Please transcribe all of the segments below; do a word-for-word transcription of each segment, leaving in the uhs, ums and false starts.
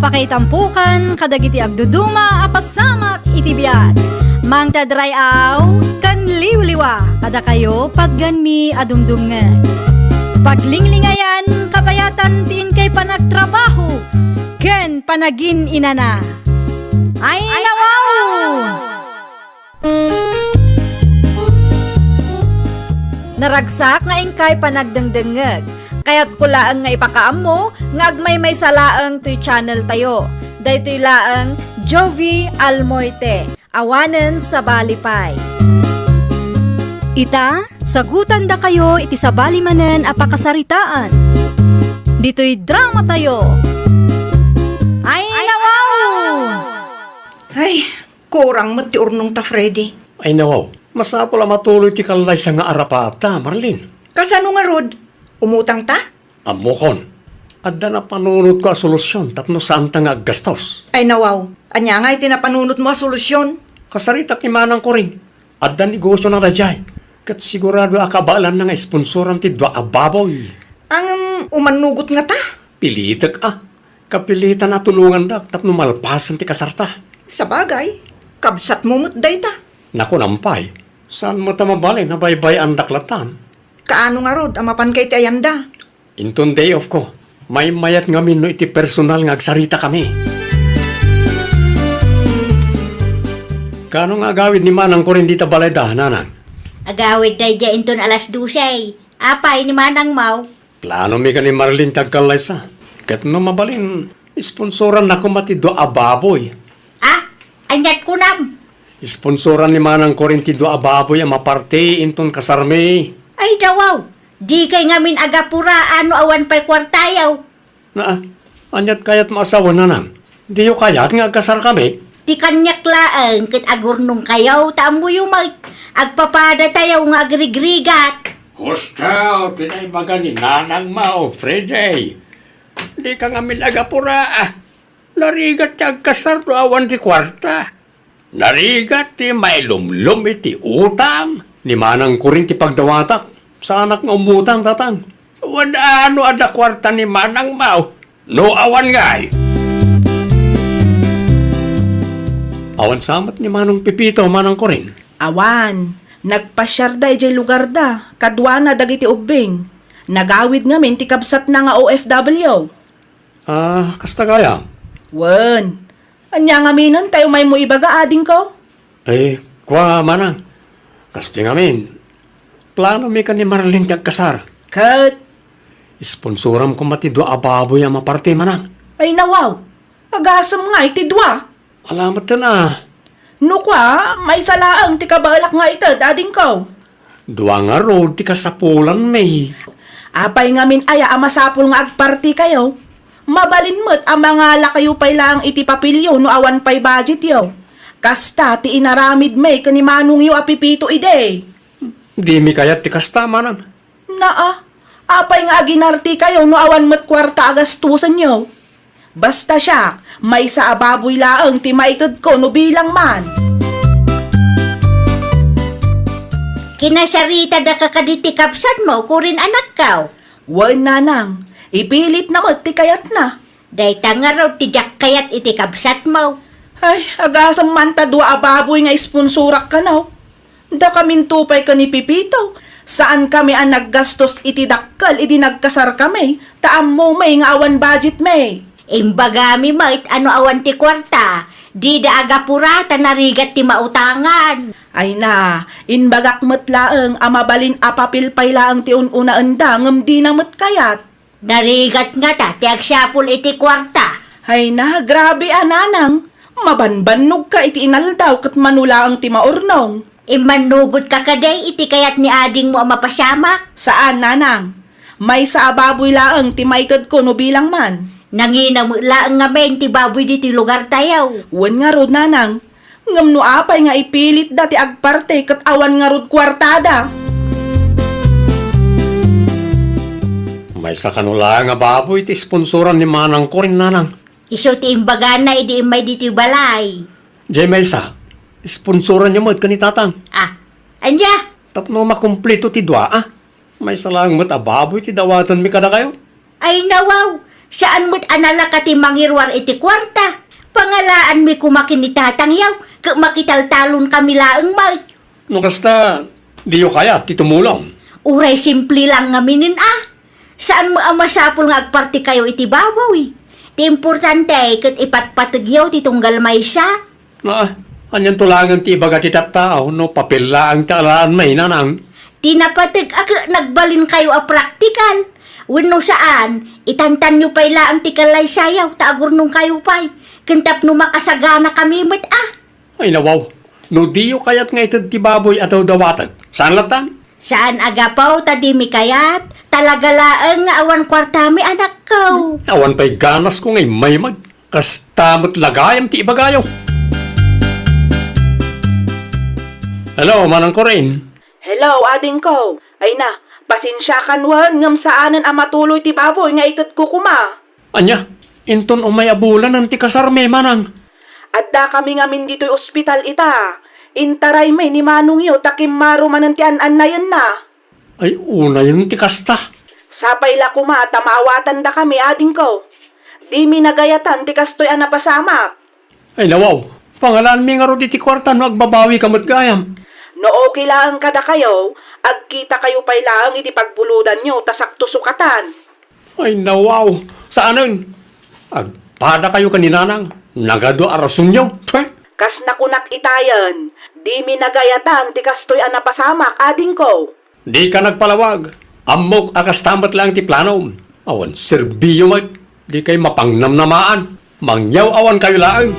Pakaitampukan kadagiti agduduma a pasamak iti biag. Mangted ray-aw ken liwliwa kadakayo patganmi a dumdumngeg. Paglinglingayan, kabayatan ti inkay panagtrabaho ken panagin-inana. Ay, nawaw! Naragsak nga inkay panagdengdengngeg. Kayatko laeng nga ipakaammo nga agmaymaysa laeng toy channel tayo. Daytoy laeng Jovie Almoite, awanen sabali pay. Ita, sagutandakayo iti sabali manen a pakasaritaan. Ditoy drama tayo. Ay, nawaw! Ay, kurang met ti urnongta, Freddy. Ay, nawaw. Masapul a matuloy ti kallaysa nga arapaapta, Marlene. Kasano ngarud? Umutangta? Ammokon. Adda napanunotko a solusion tapno saanta nga aggastos. Ay, nawaw. Ania ngay ti napanunotmo a solusion? Kasaritak ni Manang Corin. Adda negosiona daydiay. Ket sigurado a kabaelanna nga isponsoran ti dua a baboy. Ngem umannugot ngata? Pilitek a. Kapilitan a tulongandak tapno malpasen ti kasarta. Sabagay, kabsatmo met dayta. Naku, nampay. Saan met a mabalin a baybay-andak latan? Kaano ngarud a mapanka iti ayanda? Inton day off ko, maymayat ngamin no iti personal nga agsaritakami. Kaano nga agawid ni Manang Corin dita balayda, Nanang? Agawid daydiay inton alas dose. Apay ni Manang Mau? Planomi ken ni Marlene ti agkallaysa. Ket no mabalin, isponsoranna koma ti dua a baboy. Ah, aniat kunam? Isponsoran ni Manang Corin ti dua a baboy a maparti inton kasarmi. Ay, nawaw! Dikay ngamin agapura no awan pay kuartayo. Naa, aniat kayatmo a sawen, Nanang? Diyo kayat nga agkasarkami? Ti kaniak laeng ket agurnongkayo ta ammoyo met, agpapadatayo nga agrigrigat. Husto ti naibaga ni Nanang Mau, Freddy. Dika ngamin agapura, ah. Narigat ti agkasar no awan ti kuarta. Narigat ti mailumlom iti utang. Ni Manang Corin ti pagdawatak. Saanak nga umutang, Tatang. Wen, ano adda kuarta ni Manang Mau? No awan ngay. Awan sa met ni Manong Pepito, Manang Corin? Awan. Nagpasiarda idiay lugarda, kaduana dagiti ubbing. Nagawid ngamin ti kabsatna nga O F W. Ah, kasta gayam? Wen. Ania ngamin tayo maymo ibaga, adingko? Eh, kua, Manang. Kasta ngamin. Planomi ken ni Marlene ti agkasar. Ket? Isponsoram koma ti dua a baboy a maparti, Manang. Ay, nawaw. Agasem nga iti dua. Ala metten a. No kua, maysa laeng ti kabaelak nga ited, adingko. Dua ngarud ti kasapulanmi. Apay ngamin aya a masapul nga agpartikayo? Mabalin met a mangalakayo pay laeng iti papelyo no awan pay budgetyo. Kasta ti inaramidmi ken ni manongyo a Pepito idi. Dimi kayat ti kasta, Manang. Naa, apay nga aginartikayo no awan met kuarta a gastusenyo? Basta siak, maysa a baboy laeng ti maitedko no bilang man. Kinasaritadaka kadi ti kabsatmo, Corin, anakko? Wen, Nanang, ipilitna met ti kayatna. Dayta ngarud ti diak kayat iti kabsatmo. Ay, agasem man ta dua a baboy nga isponsorak kano. Dakaminto pay ken ni Pepito, saankami a naggastos iti dakkel idi nagkasarkami, ta ammomi nga awan budgetmi. Imbagami met a no awan ti kuarta, dida agapura ta narigat ti mautangan. Ay na, imbagak met laeng a mabalin a papel pay laeng ti un-unaenda ngem dina met kayat. Narigat ngata ti agsapul iti kuarta. Ay na, grabe a, Nanang. Mabanbannogka iti inaldaw ket mano laeng ti maurnong. Immannugotka kadi iti kayat ni adingmo a mapasamak? Saan, Nanang. Maysa a baboy laeng ti maitedko no bilang man. Nangina met laeng ngamin ti baboy ditoy lugartayo. Wen ngarud, Nanang. Ngem no apay nga ipilitda ti agparte ket awan ngarud kuartada? Maysa kano laeng a baboy ti sponsoran ni Manang Corin, Nanang. Isu ti imbagana idi immay ditoy balay. Diay maysa, sponsoranyo met ken ni Tatang. Ah, ania? Tapno makumpleto ti dua, a. Maysa laeng met a baboy ti dawatenmi kadakayo. Ay, nawaw! Saan met a nalaka ti mangiruar iti kuarta. Pangalaanmi koma ken ni tatangyaw, ket makitaltalon kami laeng met. No kasta, diyo kayat ti tumulong? Uray simple lang ngamin a. Saan met a masapul nga agpartikayo iti baboy. Ti importante, ket ipatpategyo ti tunggal maysa. Ah, anian to laengen ti ibaga ti tattao no papel laeng ti alaanmi, nanang? Ti napateg a ket nagbalinkayo a praktikal. Wenno saan, itantanyo pay laeng ti kallaysayaw ta agurnongkayo pay. Ken tapno makasagana kami met a. Ay, nawaw. No diyo kayat nga ited ti baboy a dawdawatek, saan lattan? Saan a gapu ta dimi kayat, talaga laeng nga awan kuartami, anakko. Awan pay ganasko nga immaymayat. Kasta met la gayam ti ibagayo. Hello, Manang Corinne. Hello, adingko. Ay na, pasensiakan wen ngem saanen a matuloy ti baboy nga itedko koma. Ania, inton umay a bulanen ti kasarmi, manang? Addakami ngamin ditoy ospital ita. Intaraymi ni manongyo ta kimmaro manen ti an-annayenna. Ay, unayen ti kasta. Sapay la koma ta maawatandakami, adingko. Dimi nagayatan ti kastoy a napasamak. Ay, nawaw. Pangalaanmi ngarud iti kuarta no agbabawika met gayam. No okay laeng kadakayo, agkitakayo pay laeng iti pagbulodanyo ta sakto sukatan. Ay, nawaw. Saanen. Agpadakayo ken ni nanang. Nagadu a rasonyo. Pwe. Kas nakunak itayen, dimi nagayatan ti kastoy a napasamak, adingko. Dika nagpalawag. Ammok a kasta met laeng ti planom. Awan serbiyo met. Dikay mapangnamnamaan. Mangyaw-awankayo laeng.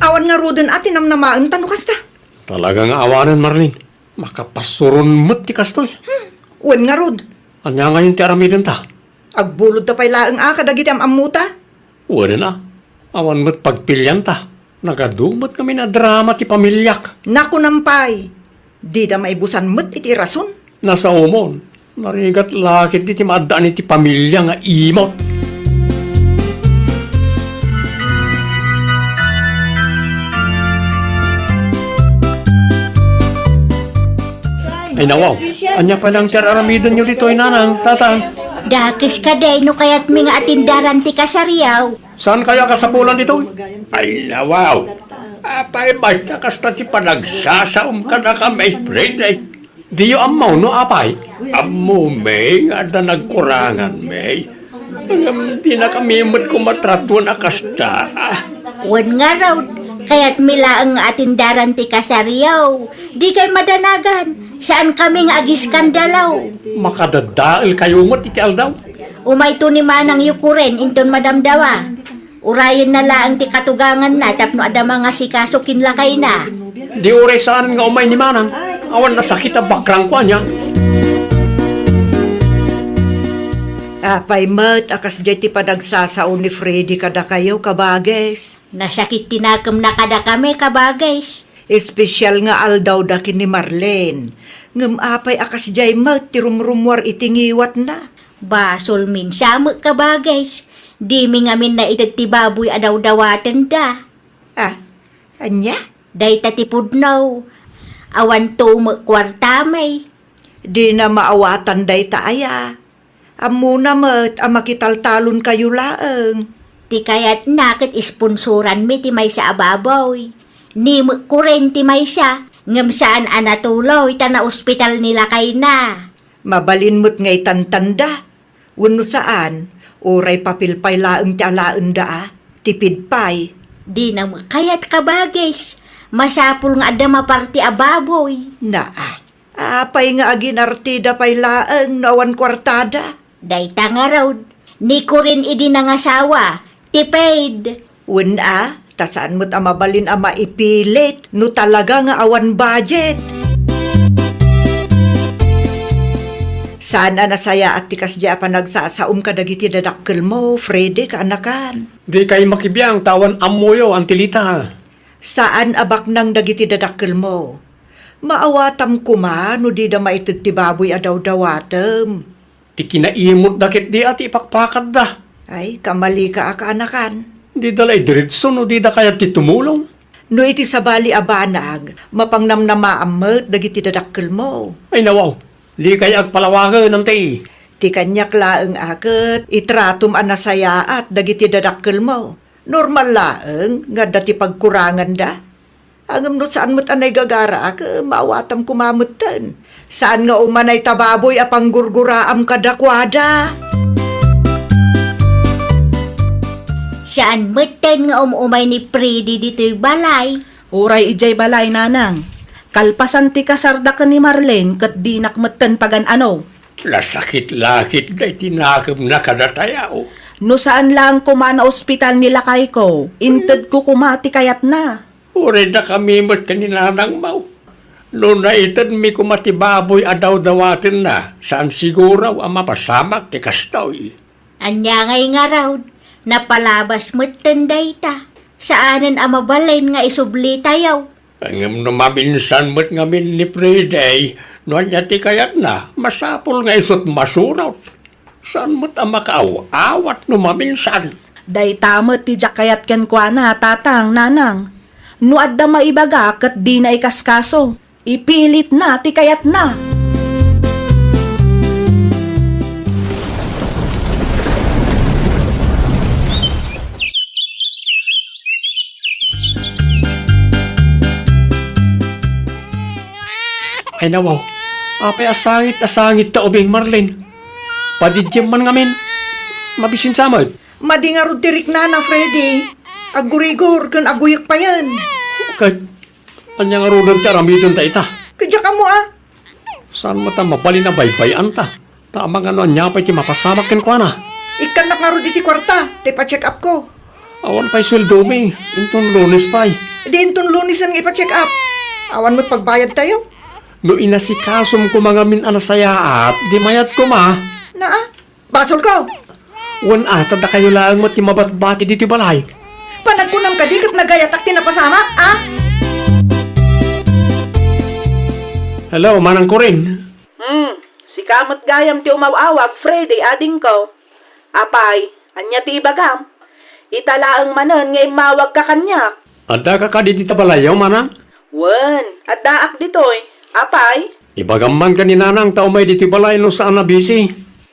Awan ngaruden a ti namnamaenta no kasta. Talaga nga awanen, Marlene. Makapasuron met ti kastoy. Hmm. Wen ngarud. Ania ngayon ti aramidenta? Agbulodta pay laeng a kadagiti am-ammota. Wen a, awan met pagpilianta. Nagadu met ngamin a drama ti pamiliak. Nakunam pay, dida maibusan met iti rason. Nasaomon, narigat la ketdi ti maaddaan iti pamilia nga imot. Ay, nawaw. Ania pay lang ti ar-aramidenyo ditoy, nanang, tatang? Dakes kadi no kayatmi nga atindaran ti kasariaw. Saan kayo a kasapulan ditoy? Ay, nawaw. Apay, basta kasta ti panagsasaom kadakami, Freddy. Diyo ammo no apay? Ammomi nga adda nagkuranganmi. Ngem dinakami met koma tratuan a kasta. Wen ngarud, kayatmi laeng nga atindaran ti kasariaw. Dikay madanagan. Saankami nga agiskandalo. Makadadael kayo met iti aldaw. Umayto ni manangyo Corinne inton madamdawa. Urayenna laeng ti katuganganna tapno adda mangasikaso ken lakayna. Di uray saan nga umay ni manang, awan nasakit a bakrangko ania. Apay met a kasdiay ti panagsasaon ni Freddy kadakayo, kabagis? Nasakit ti nakemna kadakami, kabagis. Espesial nga aldawda ken ni Marlene. Ngem apay a kasdiay met ti rumrummuar iti ngiwatna? Basolmin sa met, kabagis. Dimi ngamin naited ti baboy a dawdawatenda. Ah, ania? Dayta ti pudno. Awan to met kuartami. Dina maawatan dayta aya. Ammona met a makitaltalonkayo laeng. Ti kayatna ket isponsoranmi ti maysa a baboy. Ni met Corinne ti maysa, ngem saan a natuloy ta naospital ni lakayna. Mabalin met nga itantanda. Wenno saan, uray papel pay laeng ti alaenda a, tipid pay. Dina met kayat, kabagis. Masapul nga adda maparti a baboy. Naa, apay nga aginartida pay laeng no awan kuartada? Dayta ngarud, ni Corinne idi nangasawa, tipid. Wen a, ta saan met a mabalin a maipilit no talaga nga awan budget. Saan a nasayaat ti kasdiay a panagsasaom kadagiti dadakkelmo, Freddy, kaanakan? Dikay makibiang ta awan ammoyo, Antilita. Saan a baknang dagiti dadakkelmo. Maawatam koma no dida maited ti baboy a dawdawatem. Ti kinaimotda ketdi a ti ipakpakatda. Ay, kamalika a kaanakan. Dida la idiretso no dida kayat ti tumulong. No iti sabali a banag, mapangnamnamaam met dagiti dadakkelmo. Ay, nawaw, dikay agpalawagen, anti. Ti kaniak laeng a ket itratom a nasayaat dagiti dadakkelmo. Normal laeng nga adda ti pagkuranganda. Ngem no saan met a naigagaraak, maawatam koma metten. Saan nga umanay ta baboy a panggurguraam kadakuada. Saan metten nga um-umay ni Freddy ditoy balay. Uray idiay balay, nanang. Kalpasan ti kasarda ken ni Marlene ket dinak metten pagan-ano. Nasakit la ketdi ti nakemna kadatayo. No saan laeng koma naospital ni lakayko, intedko koma ti kayatna. Uray dakami met ken ni nanangmo. No naitedmi koma ti baboy a dawdawatenna, saan siguro a mapasamak ti kastoy. Ania ngay ngarud, napalabas metten dayta. Saanen a mabalin nga isublitayo. Ngem no maminsan met ngamin ni Freddy, no ania ti kayatna, masapul nga isut' masurot. Saan met a makaaw-awat no maminsan. Dayta met ti diak kayat kenkuana, tatang, nanang. No adda maibaga ket dina ikaskaso. Ipilitna ti kayatna. Ay, nawaw. Apay a sangit a sangit ta ubing, Marlene. Padiddiem man ngamin. Mabisinsa met. Madi ngarud ti riknana, Freddy. Aggurigor ken aguyek payen. Ket ania ngaruden ti aramiden dayta? Ket diak ammo a. Saan met a mabalin a baybay-anta? Ta amangan no ania pay ti mapasamak kenkuana. Ikkannak ngarud iti kuarta, ta ipa-check up ko. Awan pay sueldomi, inton Lunes pay. Di inton Lunes nga ipa-check up. Awan met pagbayadtayo. No inasikasom koma ngamin a nasayaat, di mayat koma. Naa, Basolko! Wen a, ta dakayo laeng met ti mabatbati ditoy balay. Panagkunam kadi ket nagayatak ti napasamak, a? Hello, Manang Corin. Hmm, sika met gayam ti umaw-awag, Freddy, adingko. Apay, ania ti ibagam? Ita laeng manen nga immawagka kaniak. Addaka kadi dita balayyo, Manang? Wen, addaak ditoy. Apay? Ibagam man ken ni Nanang ta umay ditoy balay no saan a busy.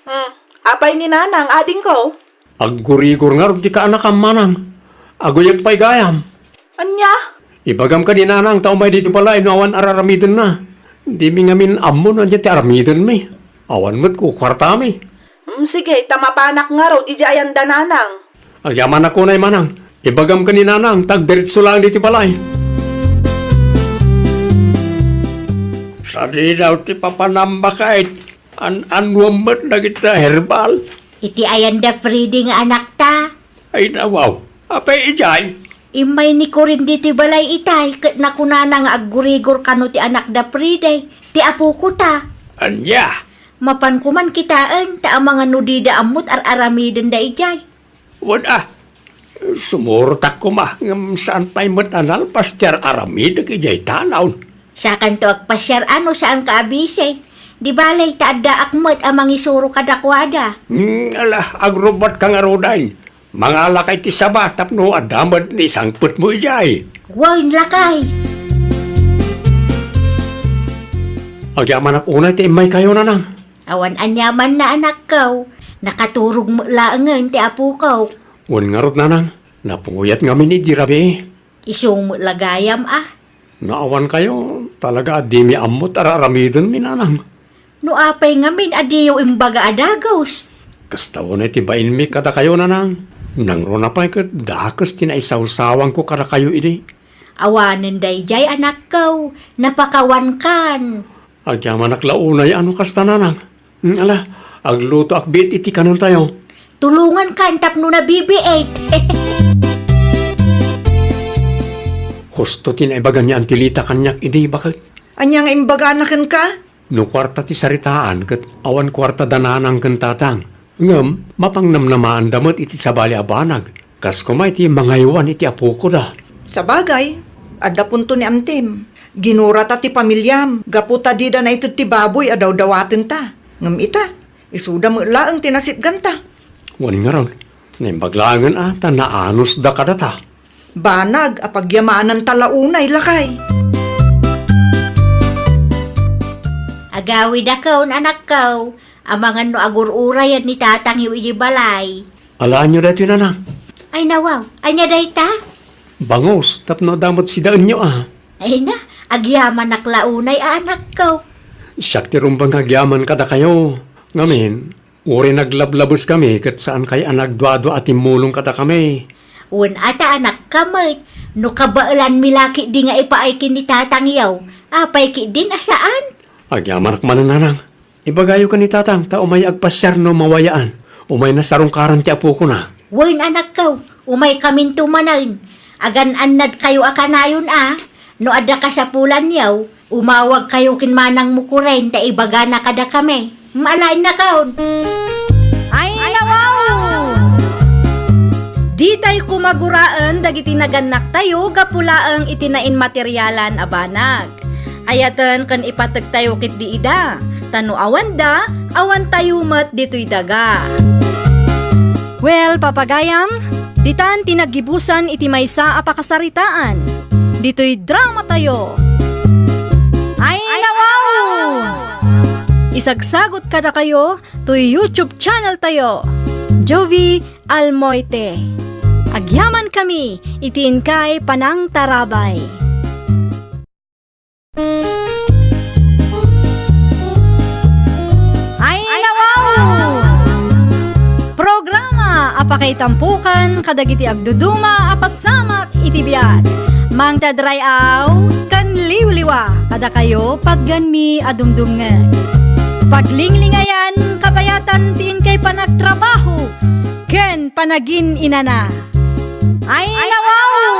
Hmm, apay ni Nanang, adingko? Aggurigor ngarud ti kaanakam, Manang. Aguyek pay gayam. Ania? Ibagam ken ni Nanang ta umay ditoy balay no awan ar-aramidenna. Dimi ngamin ammo no ania ti aramidenmi. Awan met kukuartami. Hmm, sige, ta mapanak ngarud idiay ayan da Nanang. Agyamanak unay, Manang. Ibagam ken ni Nanang ta agdiretso laeng ditoy balay. Sadino ti papanam, baket? An-anuem met dagiti herbal? Iti ayan da Freddy nga anakta. Ay, nawaw. Apay idiay? Immay ni Corin ditoy balay itay, ket nakunana nga aggurigor kano ti anak da Freddy, ti apoko ta. Ania? Mapan koman kitaen, ta amangan no dida ammot ar-aramiden da idiay. Wen a, sumurotak koma, ngem saan pay met a nalpas ti ar-aramidek idiay talon. Sakanto agpasiar a no saanka a busy. Di bale, ta addaak met a mangisuro kadakuada. Hmm, ala, agrubbotka ngaruden. Mangalaka iti saba tapno adda met ni sangpetmo idiay. Wen, lakay. Agyamanak unay ti immaykayo, Nanang. Awan aniamanna, anakko. Nakaturog met laengen ti apoko. Wen ngarud, Nanang, napuyat ngamin idi rabii. Isu met la gayam a. No awankayo, talaga a dimi ammo ti ar-aramidenmi, Nanang. No apay ngamin a diyo imbaga a dagus? Kasta unay ti bainmi kadakayo, Nanang. Nangruna pay ket dakes ti naisawsawanko kadakayo idi. Awanen daydiay, anakko, napakawankan. Agyamanak la unay a no kasta, Nanang. Hmm, ala, aglutoak biit iti kanentayo. Tulongankan tapno nabibiit. Husto ti naibaga ni Antilita kaniak idi, baket. Ania nga imbagana kenka? No kuarta ti saritaan ket awan kuarta da Nanang ken Tatang. Ngem mapangnamnamaanda met iti sabali a banag. Kas koma iti mangaywan iti apokoda. Sabagay, adda punto ni Antim. Ginurata ti pamiliam gapu ta dida naited ti baboy a dawdawatenta. Ngem ita, isuda met laeng ti nasitganta. Wen ngarud, naimbag laengen a ta naanusda kadata. Banag a pagyamananta la unay, lakay. Agawidakon, anakko. Amangan no agur-urayen ni tatangyo iti balay. Alaanyo daytoy, nanang? Ay, nawaw. Ania dayta? Bangus, tapno adda met sidaenyo, a. Ay na, agyamanak la unay a anakko. Siak ti rumbeng nga agyaman kadakayo. Ngamin, uray naglablabeskami ket saankayo a nagduadua a timmulong kadakami. Wen a ta anakka met, no kabaelanmi la ketdi nga ipaay ken ni tatangyo, apay ketdin a saan? Agyamanak manen, nanang. Ibagayo ken ni tatang ta umay agpasiar no mawayaan. Umay nasarungkaran ti apokona. Wen, anakko, umaykaminto manen. Agan-annadkayo a kanayon a. No adda kasapulanyo, umawagkayo ken manangmo kuren ta ibagana kadakami. Maalaennakon. Ay, nawaw! Ditay koma guraen dagiti nagannaktayo gapu laeng iti nainmaterialan a banag. Ayaten ken ipategtayo ketdi ida, ta no awanda, awantayo met ditoy daga. Well, papagayam, ditan ti naggibusan iti maysa a pakasaritaan. Ditoy dramatayo. Ay, nawaw! Isagsagut kadakayo toy YouTube channeltayo, Jovie Almoite. Agyamankami iti inkay panangtarabay. Ay, nawaw! Programa a pakaitampokan kadagiti agduduma a pasamak iti biag. Mangted ray-aw ken liwliwa kadakayo patgenmi a dumdumngeg. Paglinglingayan kabayatan ti inkay panagtrabaho ken panagin-inana. Ay, nawaw!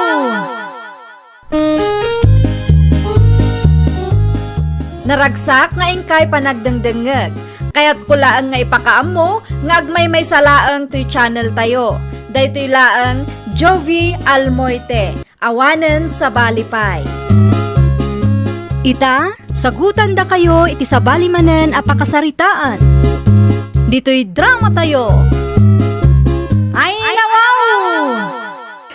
Naragsak nga inkay panagdengdengngeg. Kayatko laeng nga ipakaammo nga agmaymaysa laeng toy channeltayo. Daytoy laeng Jovie Almoite, awanen sabali pay. Ita, sagutandakayo iti sabali manen a pakasaritaan. Ditoy dramatayo. Ay, nawaw!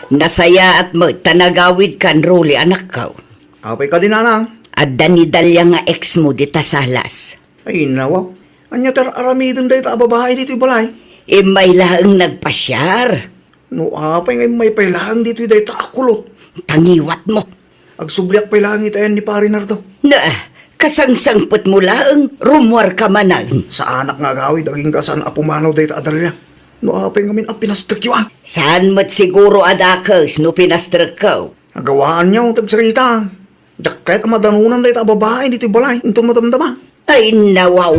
Nasayaat met ta nagawidkan, Rolly, anakko. Apay kadi, nanang? Adda ni Dalia nga ex mo dita Salas. Ay, nawaw. Ania ti ar-aramiden dayta a babai ditoy balay? Immay laeng nagpasiar. No apay nga immay pay laeng ditoy dayta a kulot? Tangiwat mo. Agsubliak pay laeng iti ayan ni Pare Nardo. Na, kasangsangpet mo laeng, rummuarka manen. Saanak nga agawid, agingga saan a pumanaw dayta a Dalia. No apay ngamin a pinastekyo, a? Saan met siguro a dakes no pinastrekko? Agawaanyo ti agsarita. Diak kayat a madanonan dayta a babai ditoy balay inton madamdama. Ay, nawaw!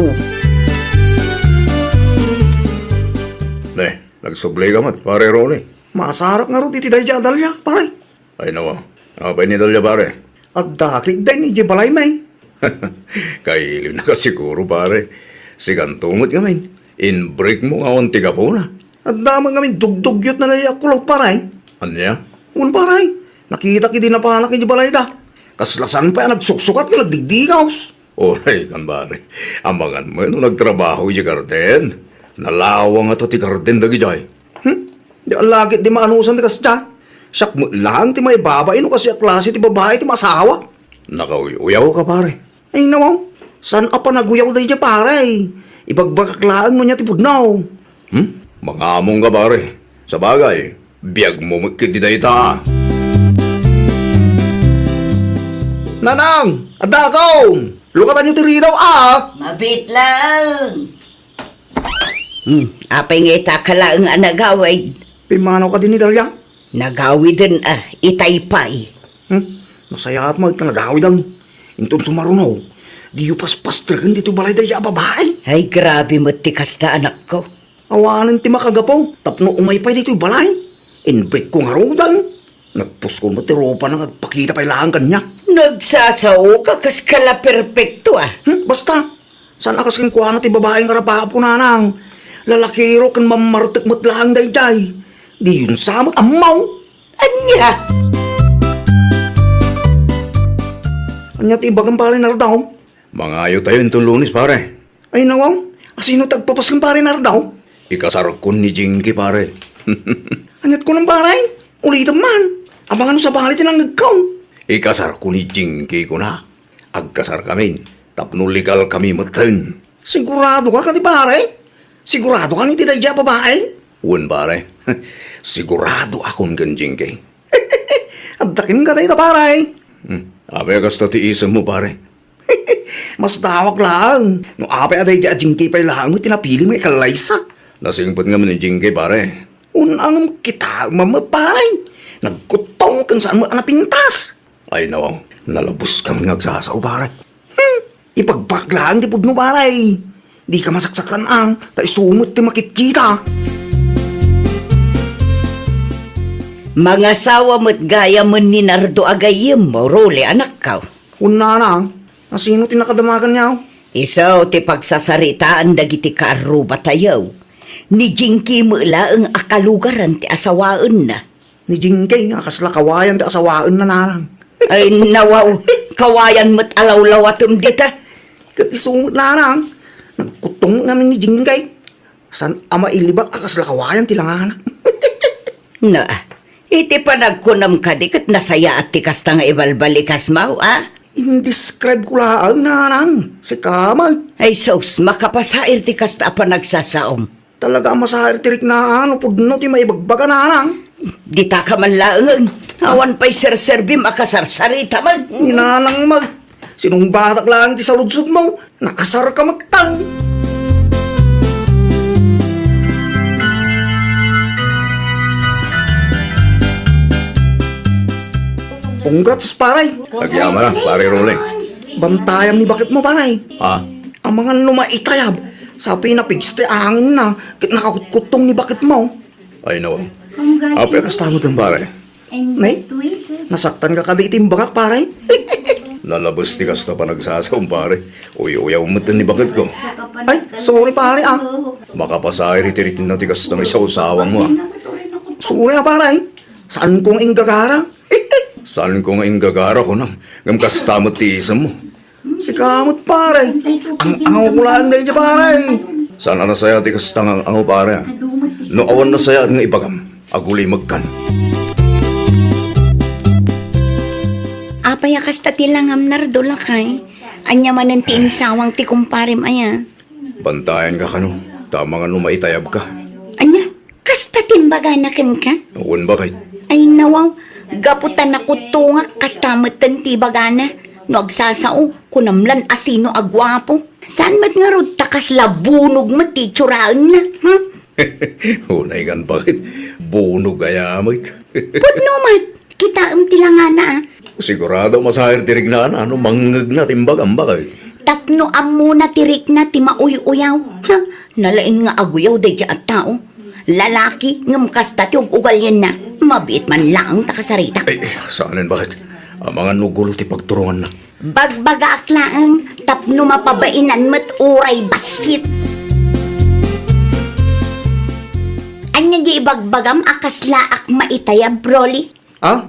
Ne, nagsublika met, Pare Rolly. Masarak ngarud iti daydiay a Dalia, pare. Ay, nawaw. Apay ni Dalia, pare? Adda ketdi idiay balay, may. Kailiwnaka siguro, pare. Sikanto met ngamin, inbreak mo nga awan ti gapuna. Adda met ngamin dugdugyot na daydiay a kulot, pare. Ania? Wen, pare. Nakitak idi napanak idiay balayda. Kasla saan pay a nagsuksukat nga nagdigdigaws. Uray kan, pare. Amangan met no nagtrabaho idiay garden. Nalawang ngata ti garden dagidiay. Hmm? Di alagit di maanusan ti kasdiay. Siak met laeng ti maibabain no kasdiay a klase ti babai ti maasawa. Nakauy-uyawka, pare. Ay, nawaw. Saan a panaguyaw daydiay, pare? Ibagbagak laeng no ania ti pudno. Hmm? Mangamongka, pare. Sabagay, biag mo met ketdi dayta. Nanang, addakon! Lukatanyo ti ridaw, a! Mabiit laeng. Hmm, apay nga ita ka laeng a nagawid? Pimmanaw kadi ni Dalia? Nagawiden a, itay pay. Hmm? Nasayaat mo ita nagawiden. Inton sumaruno, diyo paspastreken ditoy balay daydiay a babai. Ay, grabe met ti kasta, anakko. Awanen ti makagapu tapno umay pay ditoy balay. Inbreak ko ngaruden. Nagpuskol met ti ropana nga agpakita pay laeng kaniak. Nagsasaoka kas kalaperpekto, a. Hmm, basta. Saan a kas kenkuana ti babai nga rapaap ko, nanang. Lalakiro ken mammartek met laeng daydiay. Diyon sa met ammo. Ania? Ania ti ibagam, Pare Nardo? Mangayotayo inton Lunes, pare. Ay, nawaw. Asino ti agpapas ken Pare Nardo? Ikasarkon ni Jinky, pare. Aniat kunam, pare? Ulitem man. Amangan no sabali ti nangngegko. Ikasarko ni Jinky, kuna. Agkasarkamin tapno legalkami metten. Siguradoka kadi, pare? Siguradoka iti daydiay a babai? Wen, pare. Siguradoakon ken Jinky. Adda kenka dayta, pare. Hmm. Apay a kasta ti isemmo, pare? Masdawak laeng no apay a daydiay a Jinky pay laeng ti napilimo nga ikallaysa. Nasingpet ngamin ni Jinky, pare. Wen, ngem kitaem met, pare. Nagkuttong ken saan met a napintas. Ay, nawaw. Nalabes kami nga agsasao, pare. Hmm. Ipagbagak laeng ti pudno, pare. Dika masaksaktan, a, ta isu met ti makitkita. Mangasawa met gayamen ni Nardo a gayyemmo, Rolly, anakko. Wen, nanang, asino ti nakadamagan niya? Isu ti pagsasaritaan dagiti kaarrubatayo. Ni Jinky met laeng a kalugaran ti asawaenna. Ni Jinky nga kasla kawayan ti asawaenna, nanang. Ay, nawaw, kawayan met a lawlawatem dita. Ket isu met, nanang, nagkuttong ngamin ni Jinky. Saan a mailibak a kasla kawayan ti langana. Na, iti panagkunam kadi ket nasayaat ti kasta nga ibalbalikasmo, a? Indescribe ko laeng, nanang. Sika met. Ay, sus, makapasair ti kasta a panagsasaom. Talaga a masair ti riknaan no pudno ti maibagbaga, nanang. Dita ka man laengen. Awan pay serserbim a kasarsarita met. Ni nanang met. Sinungbatak laeng ti saludsodmo. Naasar ka met, tang. Congrats, pare. Agyamanak, pare Rolly. Bantayam ni baketmo, pare. Ha? Amangan no maitayab, sa pinapigsa ti angenna, ket nakakutkuttong ni baketmo. Ay, no. Apay a kasta met, pare? Nay, nasaktan ka kadi iti imbagak, pare? Nalabes ti kasta panagsasaom, pare. Uy-uyaw met ni baketko. Ay, sorry, pare, a. Makapasair iti rikna ti kasta nga isawsawangmo, a. Sorry, a, pare. Saanko nga inggagara. Saanko nga inggagara, kunam. Ngem kasta met ti isemmo. Sika met, pare. Ang-angawko laeng daydiay, pare. Saan a nasayaat ti kasta nga ang-angaw, pare, a? No awan nasayaat nga ibagam, agulimekkan. Apay a kasta ti langam, Nardo, lakay? Ania manen ti insawang ti kumparem, aya? Bantayanka kano, ta amangan no maitayabka. Ania? Kasta ti imbagana kenka? Wen, baket. Ay, nawaw, gapu ta nakuttongak, kasta metten ti ibagana. No agsasao, kunam lan a sino a guapo. Saan met ngarud ta kasla bunog met ti itsuraenna, ha? Unay ngan, baket. Bunog aya met. Pudno met. Kitaem ti langana, a. Sigurado a masair ti riknana no mangngegna ti imbagam, baket. Tapno ammona ti rikna ti mauy-uyaw. Ha? Nalaing nga aguyaw daydiay a tao. Lalaki, ngem kasta ti ug-ugalianna. Mabiit man laeng ta kasarita. Ay, saanen, baket. Amangan no gulo ti pagturonganna. Bagbagaak laeng tapno mapabainan met uray bassit. Ania di ibagbagam a kaslaak maitayab, Rolly? Ha?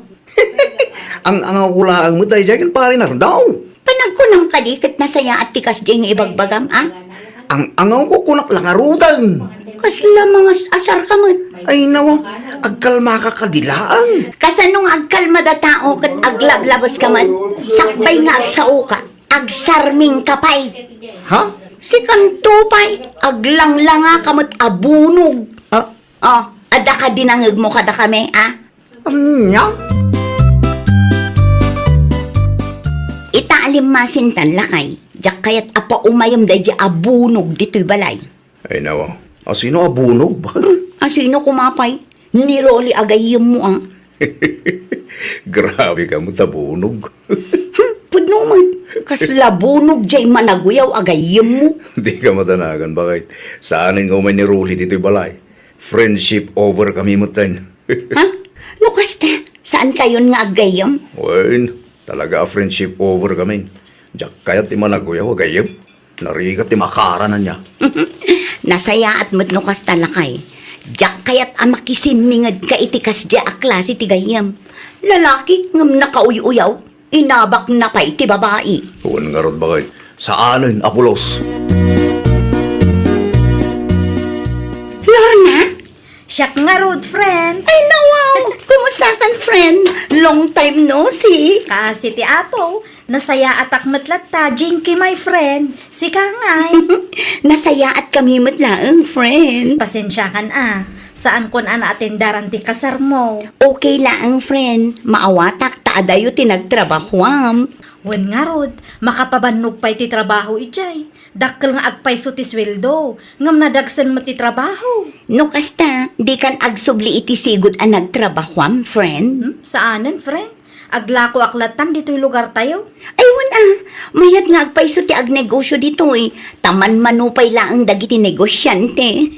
Ang-angawko laeng met daydiay ken Pare Nardo. Panagkunam kadi ket nasayaat ti kasdiay nga ibagbagam, a? Ang-angawko, kunak la ngaruden. Kasla mangas-asar ka met. Ay, nawa, agkalmaka kadi laeng. Kasano nga agkalmada tao ket aglablabes ka met? Sakbay nga agsao ka, agsarming ka pay. Ha? Sikanto pay, aglanglanga ka met a bunog. Ah, Oh, adda kadi nangngegmo kadakami, a? Ania? Ita a limmasintan, lakay, diak kayat a paumayem daydiay a bunog ditoy balay. Ay, nawa. Asino a bunog? Hmm, asino koma pay? Ni Rolly a gayyemmo, a. Grabe ka met a bunog. Hmm, pudno met. Kasla bunog diay managuyaw a gayyemmo. Di ka madanagan, baket. Saanen nga umay ni Rolly ditoy balay. Friendship over kami metten. Ha? No kasta, saan kayon nga aggayyem? Wen, talaga a friendship over kami. Diak kayat ti managuyaw a gayyem. Narigat ti makaarana niya. Nasayaat met no kasta, lakay. Diak kayat a makisimminged ka iti kasdiay a klase ti gayyem. Lalaki ngem nakauy-uyaw, inabakna pay ti babai. Wen ngarud, baket. Saanen a pulos. Lorna, Siak ngarud, friend. Ay, nawaw! Kumusta kan, friend? Long time no see. Kaasi ti Apo, nasayaatak met latta, Jinky, my friend. Sika ngay? Nasayaat kami met laeng, friend. Pasensiakan a. Saankon a naatendaran ti kasarmo. Okay laeng, friend. Maawatak ta adayo ti nagtrabahuam. Wen ngarud, makapabannog pay ti trabaho idiay. Dakkel nga agpayso ti sueldo, ngem nadagsen met ti trabaho. No kasta, dikan agsubli iti sigud a nagtrabahuam, friend? Hmm? Saanen, friend? Aglakoak lattan ditoy lugartayo. Ay, wen a, mayat nga agpayso ti agnegosyo ditoy, ta manmano pay laeng dagiti negosiante.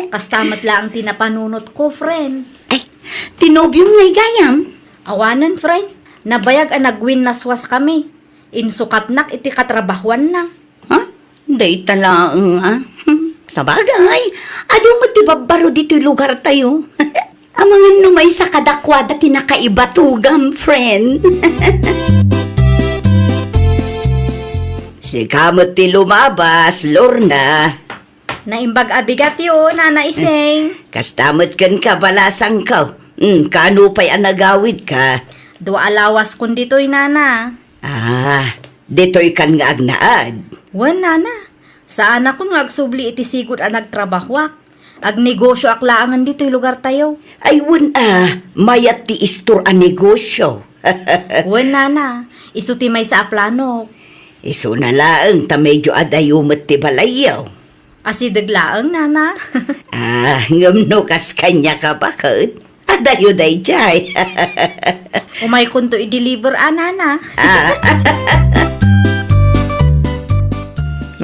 Kasta met laeng ti napanunotko, friend. Ay, ti nobiom ngay gayam? Awanen, friend. Nabayag a nagwinnaswas kami. Insukatnak iti katrabahuanna. Ha? Dayta laeng, a? Sabagay, adu met ti babbaro ditoy lugartayo. Amangan no maysa kadakuada ti nakaibatugam, friend. Sika met ti lumabas, Lorna. Naimbag a bigatyo, Nana Ising. Kasta met kenka, balasangko. Hmm, kano pay a nagawidka? Dua a lawaskon ditoy, Nana. Ah, ditoy kan nga agnaed? Wen, Nana. Saanakon nga agsubli iti sigud a nagtrabahoak. Agnegosyoak laengen ditoy lugartayo. Ay, wen a, mayat ti istor a negosyo. Wen, Nana. Isu ti maysa a planok. Isuna laeng ta medyo adayo met ti balayyo. Asideg laeng, Nana. Ah, ngem no kas kaniak a baket, adayo daydiay. Umaykonto i-deliver a, Nana. Ah.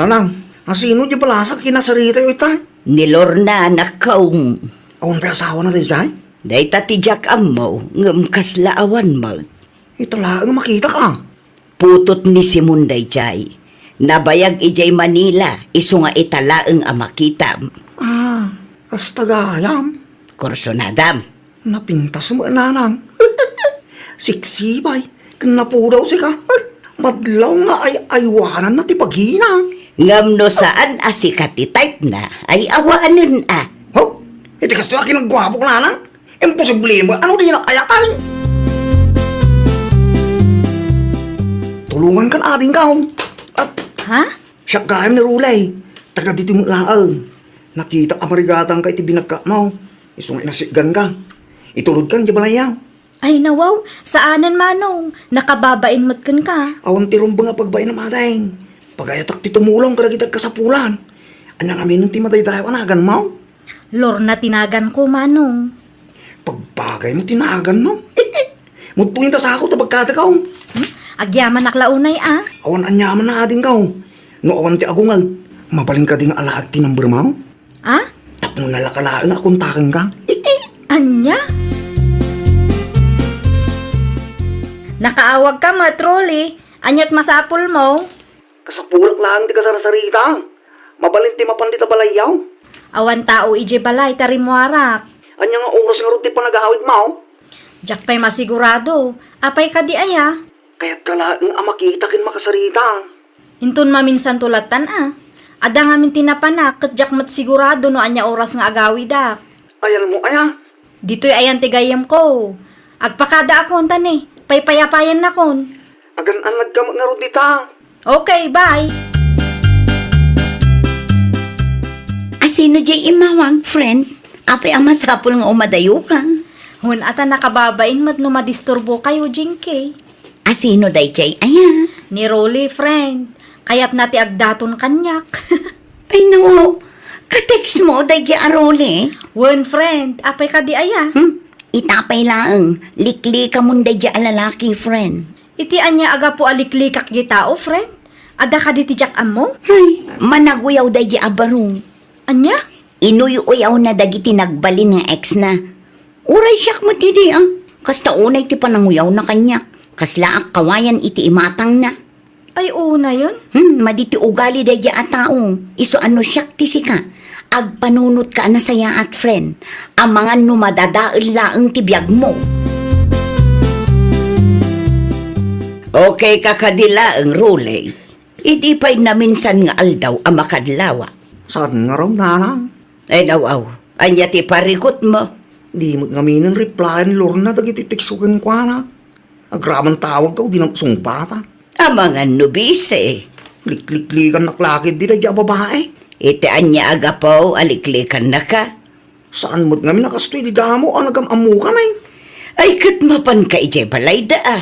Nanang, asino diay balasak kinasaritayo ita? Ni Lorna, anakko. Awan pay asawana daydiay? Dayta ti diak ammo, ngem kasla awan met. Ita laeng makitak a. Putotmi Simon daydiay. Nabayag idiay Manila, isu nga ita laeng a makitam. Ah, kasta gayam? Kursunadam. Napintas met, Nanang. Siksibay, ken napudaw sika. Madlaw nga ay-aywananna ti bagina. Ngem no saan a sika ti type na, ay awanen a. Ho? Iti kastoy a kinagguapok, Nanang? Imposible met, ano dinak ayatan? Tulongankan adingko. Ah, ha? Siak gayam ni Rulay. Taga ditoy met laeng. Nakitak a marigatangka iti binagkatmo. Isu nga inasitganka. Itulodkan diay balayyo. Ay, nawaw, saanen, Manong. Nakababain met kenka. Awan ti rumbeng a pagbainam, ading. Pagayatak ti tumulong kadagiti agkasapulan. Ania ngamin ti madaydayaw a naganmo? Lorna ti naganko, Manong. Pagbagaymo ti naganmo. Mudto inta sako ta bagkatko. Hmm? Agyamanak la unay a. Awan aniaman a, adingko. No awan ti agungag, mabalin kadi nga alaek ti numbermo? A? Tapno nalaka laeng a kontakenka. Ania? Nakaawagka met, Rolly. Ania't masapulmo? Kasapulak laeng ti kasarsarita. Mabalin ti mapan dita balayyo. Awan tao idiay balay ta rimmuarak. Ania nga oras ngarud ti panagawidmo? Diak pay masigurado. Apay kadi aya? Kayatka laeng a makita ken makasarita. Inton maminsanto lattan a. Adda ngamin ti napanak ket diak met sigurado no ania oras nga agawidak. Ayanmo aya? Ditoy ayan ti gayyemko. Agpakadaakon ta ne, paypayapayannakon. Agan-annadka met ngarud dita. Okay, bye. Asino diay immawag, friend? Apay a masapul nga umadayoka? Wen a ta nakababain met no madisturbokayo, Jinky. Asino daydiay aya? Ni Rolly, friend. Kayatna ti agdaton kaniak. Ay, no. Ka-textmo daydiay a Rolly? Wen, friend. Apay kadi aya? Hmm? Ita pay laeng, liklikamon daydiay a lalaki, friend. Iti ania a gapu a liklikak diay tao, friend? Adda kadi ti diak ammo? Ay, managuyaw daydiay a baro. Ania? Inuy-uyawna dagiti nagbalin nga ex-na. Uray siak met idi, a. Kasta unay ti pananguyawna kaniak. Kaslaak kawayan iti imatangna. Ay, unayen? Hmm, madi ti ugali daydiay a tao. Isu a no siak ti sika, agpanunotka a nasayaat, friend. Amangan no madadael laeng ti biagmo. Okay ka kadi laeng, Rolly? Idi pay naminsan nga aldaw a makadlawa. Saan ngarud, Nanang? Ay, naw-aw. Ania ti parikutmo? Di met ngaminen replyan ni Lorna dagiti text ko kenkuana. Agraman tawagko, dinam sungbata. Amangan no bisi. Likliklikannak la ketdi daydiay a babai. Iti ania a gapu a liklikannaka? Saan met ngamin a kastoy ti damo a nagam-ammokami? Ay, ket mapanka idiay balayda a.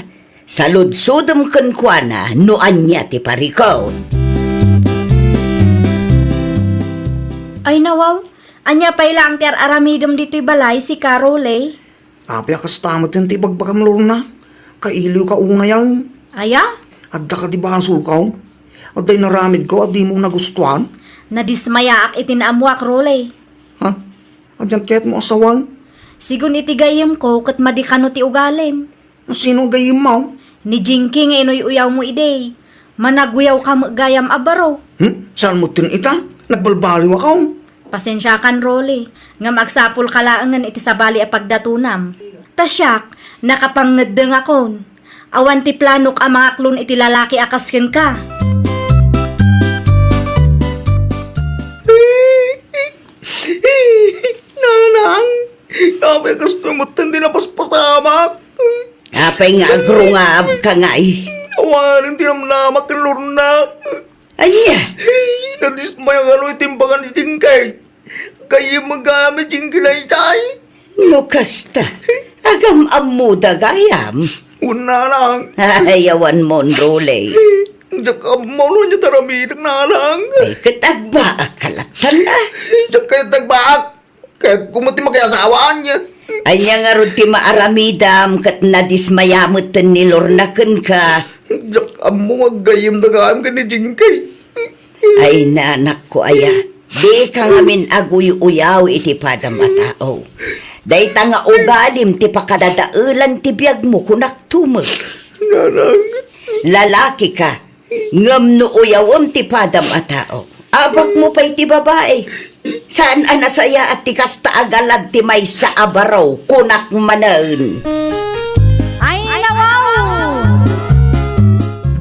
Saludsodem kenkuana no ania ti parikut. Ay, nawaw, ania pay laeng ti ar-aramidem ditoy balay, sika, Rolly? Apay a kasta met ti ibagbagam, Lorna? Kailiwka unay a. Aya? Adda kadi basolko? Adda inaramidko a dimo nagustuan? Nadismayaak iti naammoak, Rolly. Ha? Ania kayatmo a sawen? Sigun iti gayyemko ket madi kano ti ugalim. Sino a gayyemmo? Ni Jinky nga inuy-uyawmo idi. Managuyawka met gayam a baro. Hmm? Saan met ita? Nagbalbaliwak. Pasensiakan, Rolly, ngem agsapulka laengen iti sabali a pagdatonam. Ta siak, nakapangngeddengakon. Awan ti planok a mangaklon iti lalaki a kas kenka. Nanang, apay kastoy met ti napaspasamak? Apay nga agrungaabka ngay? Awanen ti namnamak ken Lorna. Ania? Nadismaya kano iti imbaga ni Jinky. Gayyem gayam ni Jinky daydiay. No kasta, agam-ammoda gayam. Wen, Nanang. Ay, awan mon, Rolly. Diak ammo no ania ti aramidek, Nanang. Ay, ket agbaakka lattan a. Diak kayat agbaak. Kayatko met ti makiasawaan. Ania ngarud ti maaramidam ket nadismaya metten ni Lorna kenka? Diak ammo nga aggayyemda gayam ken ni Jinky. Ay, nanakko aya, dika ngamin aguy-uyaw iti padam a tao. Dayta nga ugalim ti pakadadaelan ti biagmo, kunak tumeng. Nanang. Lalakika, ngem no uyawem ti padam a tao, abakmo pay ti babai. Saan a nasayaat ti kasta a galad ti maysa a baro, kunak manen. Ay, nawaw!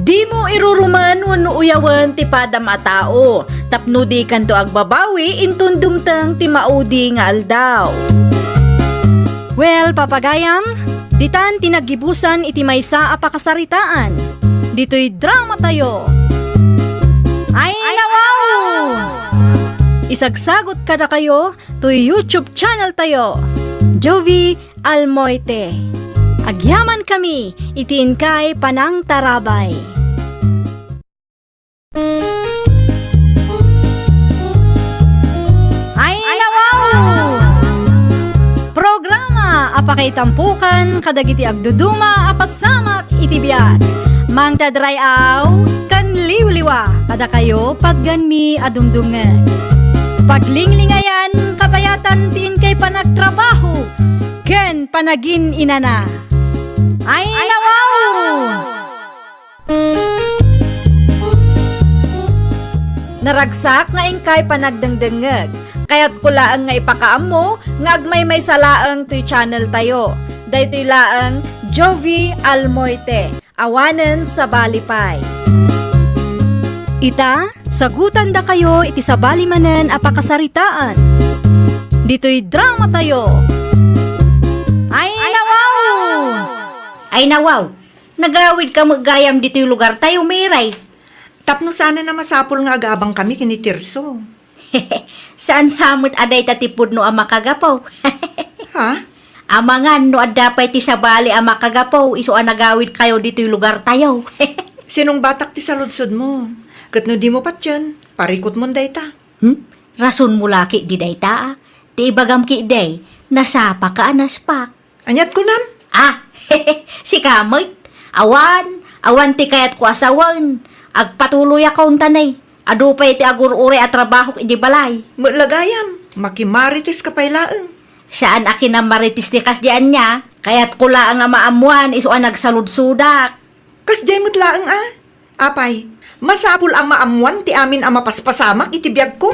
Dimo irurumen wenno uyawen ti padam a tao, tapno dikanto agbabawi inton dumteng ti maudi nga aldaw. Well, papagayam, ditan ti naggibusan iti maysa a pakasaritaan. Ditoy dramatayo. Ay, nawaw! Isagsagot kadakayo toy YouTube channel tayo, Jovie Almoite. Agyaman kami iti inkay panangtarabay. Ay, nawaw! Programa a pakaitampukan kadagiti agduduma a pasamak iti biag. Mangted ray-aw ken liwliwa kadakayo patgenmi a dumdumngeg. Paglinglingayan kabayatan ti inkay panagtrabaho ken panagin-inana. Ay, nawaw! Naragsak nga inkay panagdengdengngeg. Kayatko laeng nga ipakaammo nga agmaymaysa laeng toy channel tayo. Daytoy laeng Jovie Almoite. Awanen sabali pay. Ita, sagutandakayo iti sabali manen a pakasaritaan. Ditoy dramatayo. Ay, nawaw! Ay, nawaw! Nagawidka met gayam ditoy lugartayo, Miray. Tapno saanen a masapul nga agabangkami ken ni Tirso. Saan sa met a dayta ti pudno a makagapu. Ha? Amangan no adda pay ti sabali a makagapu isu a nagawidkayo ditoy lugartayo. Sinungbatak ti saludsodmo. Ket no dimo patien, parikutmon dayta. Hmm? Rasonmo la ketdi dayta, a. Ti ibagam ketdi, nasapaka a naspak. Ania't kunam? Ah, sika met. Awan, awan ti kayatko a sawen. Agpatuloyakon ta ne. Adu pay ti agur-uray a trabahok idi balay. Met la gayam, makimarites ka pay laeng. Saan a kinamarites ti kasdi ania. Kayatko laeng a maammoan isu a nagsaludsodak. Kasdiay met laeng a. Apay, masapul a maammoan ti amin a mapaspasamak iti biagko?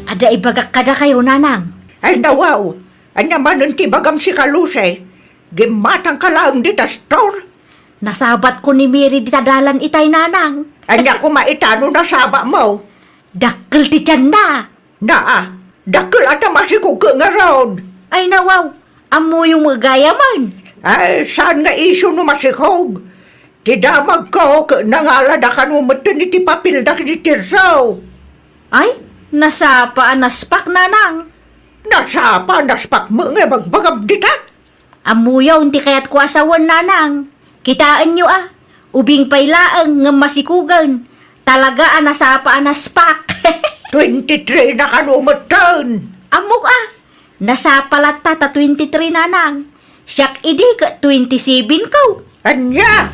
Adda ibagak kadakayo, Nanang. Ay, nawaw! Ania manen ti ibagam, sika Lucy? Gimmatangka laeng dita store? Nasabatko ni Mary dita dalan itay, Nanang. Ania koma ita no nasabatmo? Dakkel ti tianna. Naa, dakkel a ta masikog ket ngarud. Ay nawaw, ammoyo met gayamen. Ay, saan nga isu no masikog? Ti damagko ket nangalada kano metten iti papilda ken ni Tirso. Ay, nasapa a naspak, nanang. Nasapa a naspak met nga ibagbagam dita? Ammoyon ti kayatko a sawen, nanang. Kitaenyo a, ubing pay laeng ngem masikogen. Talaga a nasapa a naspak. Twenty-three na kano metten. Ammok a, nasapa latta ta twenty-three, nanang. Siak idi ket twenty-seven ko. Ania?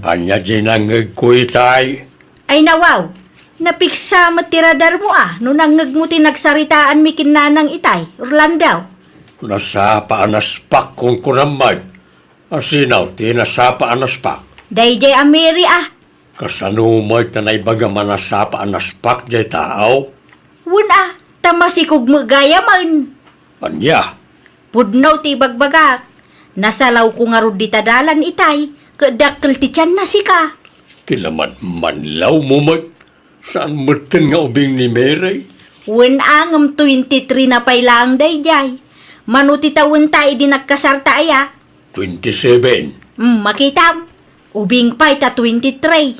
Ania diay nangngegko itay? Ay nawaw, napiksa met ti radarmo a no nangngegmo ti nagsaritaanmi ken nanang itay, Orlando. Nasapa a naspak, kunkunam met. Asino ti nasapa a naspak? Daydiay a Mary a. Kasano met ta naibagam a nasapa a naspak diay tao? Wen a, ta masikog met gayamen. Ania? Pudno ti ibagbagak. Nasalawko ngarud dita dalan itay, ket dakkel ti tianna sika. Ti laman manlawmo met, saan metten nga ubing ni Mary? Wen a, ngem twenty-three na pay laeng daydiay. Mano ti tawenta idi nagkasarta aya? Twenty-seven. Mm, makitam. Ubing pay ta twenty-three.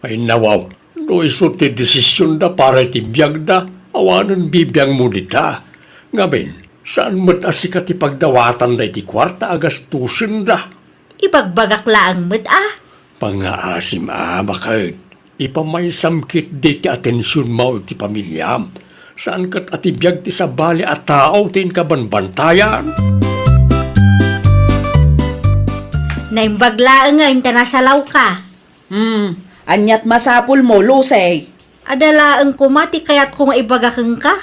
Ay nawaw, no isu ti desisionda para iti biagda, awanen bibiangmo dita. Ngamin, saan met a sika ti pagdawatanda iti kuarta a gastusenda. Ibagbagak laeng met a. Pangngaasim a, baket. Ipamaysam ketdi ti atensionmo iti pamiliam. Saan ket a ti biag ti sabali a tao ti inka banbantayan. Naimbag laengen ta nasalawka. Hmm, aniat masapulmo, Lucy? Adda laeng koma ti kayatko nga ibaga kenka.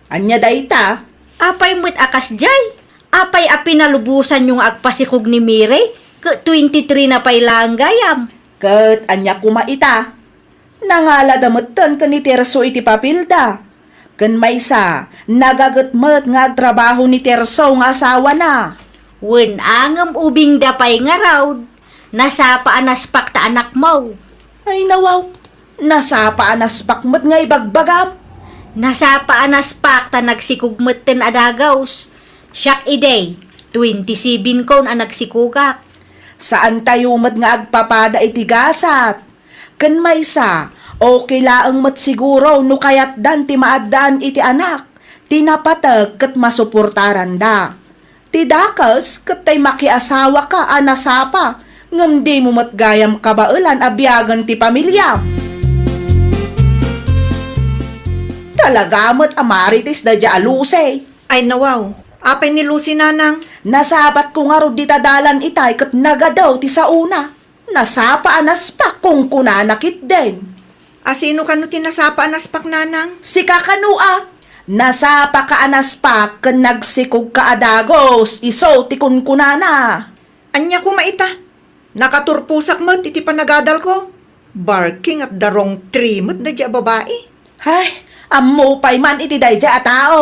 Ania dayta? Apay met a kasdiay? Apay a pinalubosanyo nga agpasikog ni Mary ket twenty-three na pay laeng gayam? Ket ania koma ita? Nangalada metten ken ni Tirso iti papilda. Ken maysa, nagaget met nga agtrabaho ni Tirso nga asawana. Wen a, ngem ubingda pay ngarud. Nasapa a naspak ta anakmo. Ay nawaw, nasapa a naspak met nga ibagbagam. Nasapa a naspak ta nagsikog metten a dagus. Siak idi, twenty-seven kon a nagsikogak. Saantayo met nga agpapada iti gasat. Ken maysa, okay laeng met siguro no kayatdan ti maaddaan iti anak, ti napateg ket masuportaranda. Ti dakes ket tay makiasawaka a nasapa, ngem dimo met gayam kabaelan a biagen ti pamiliam. Talaga met a marites daydiay a Lucy. Ay nawaw, apay ni Lucy, nanang? Nasabatko ngarud dita dalan itay ket nagadaw ti saona. Nasapa a naspak, kunkunana ketdin. Asino kano ti nasapa a naspak, nanang? Sika kano a. Nasapaka a naspak ken nagsikogka a dagus, isu ti kunkunana. Ania koma ita? Nakaturposak met iti panagadalko. Barking at the wrong tree met daydiay a babai. Ay, ammo pay man iti daydiay a tao.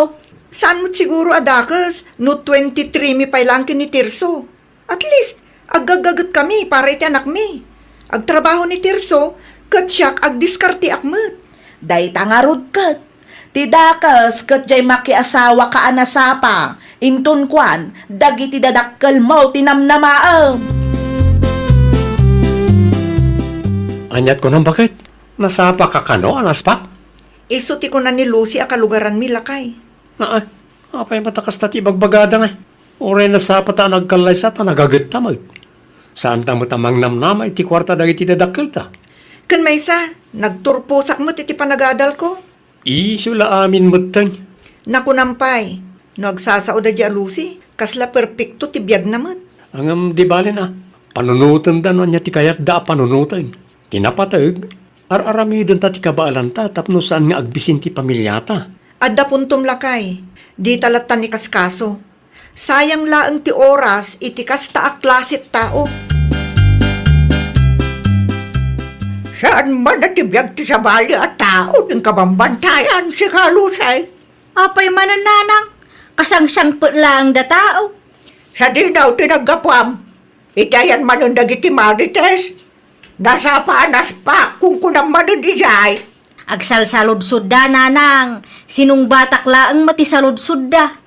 Saan met siguro a dakes no twenty-three mi pay laeng ken ni Tirso. At least, aggaggagetkami para iti anakmi. Agtrabaho ni Tirso, ket siak agdiskarteak met. Dayta ngarud ket, ti dakes ket diay makiasawaka a nasapa, inton kuan, dagiti dadakkelmo ti namnamaem. Aniat kunam, baket? Nasapaka kano a naspak? Isu ti kuna ni Lucy a kalugaranmi, lakay. Naa, apay met a kasta ti ibagbagada ngay? Uray nasapa ta a nagkallaysa ta nagagetta met. Saanta met a mangnamnama iti kuarta dagiti dadakkelta. Ken maysa, nagturposak met iti panagadalko. Isu la amin metten. Nakunam pay, no agsasao daydiay a Lucy, kasla perpekto ti biagna met. Ngem di bale a, panunotenda no ania ti kayatda a panunoten. Ti napateg, ar-aramidenta ti kabaelanta tapno saan nga agbisin ti pamiliata. Adda puntom, lakay, dita lattan ikaskaso. Sayang laeng ti oras iti kasta a klase ti tao. Saan man a ti biag ti sabali a tao ti kabambantayan, sika Lucy? Apay manen, nanang, kasangsangpet laeng da tao. Sadino ti naggapuam? Iti ayan manen dagiti marites? Nasapa a naspak, kunkunam manen idiay. Agsalsaludsodda, nanang. Sinungbatak laeng met ti saludsodda.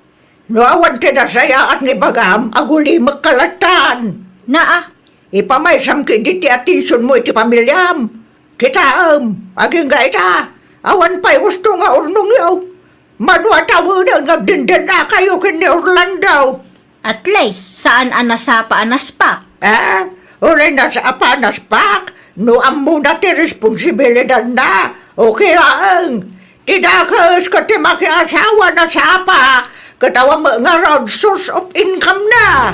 No awan ti nasayaat nga ibagam, agulimekka lattan. Naa. Ipamaysam ketdi ti atensionmo iti pamiliam. Kitaem, agingga ita, awan pay usto nga urnongyo. Mano a tawenen nga agdendennakayo ken ni Orlando? At least, saan a nasapa a naspak. Ah, uray nasapa a naspak, no ammona ti responsibilidanna, okay laeng. Ti dakes ket ti makiasawa nasapa, ket awan met ngarud source of income na.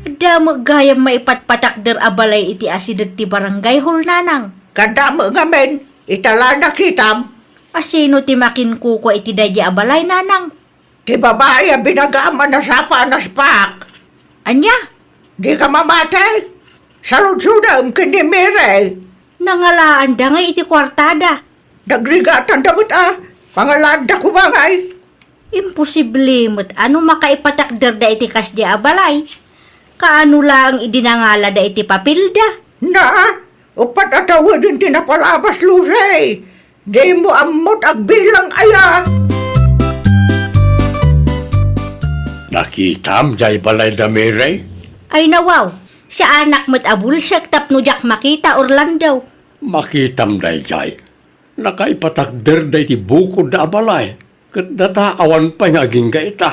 Adda met gayam maipatpatakder a balay iti asideg ti barangay hall, nanang. Kaddam ngamin, ita la nakitam. Asino ti makinkukua iti daydi a balay, nanang? Ti babai a binagam a nasapa a naspak. Ania? Dika mamati? Saludsodem ken ni Mary. Nangalaanda ngay iti kuartada. Nagrigatanda met a, pangalaanda koma ngay. Imposible met a no makaipatakderda iti kasdi a balay. Kaano laeng idi nangalada iti papelda? Na, uppat a taweden ti napalabas, Lucy. Dimo ammot agbilang aya. Nakitam jay balay da Mary? Ay nawaw, saanak met a bulsek tapno diak makita, Orlando. Makitam dayjay. Nakaipatakder da iti bukod da a balay, ket data awan pay nga agingga ita.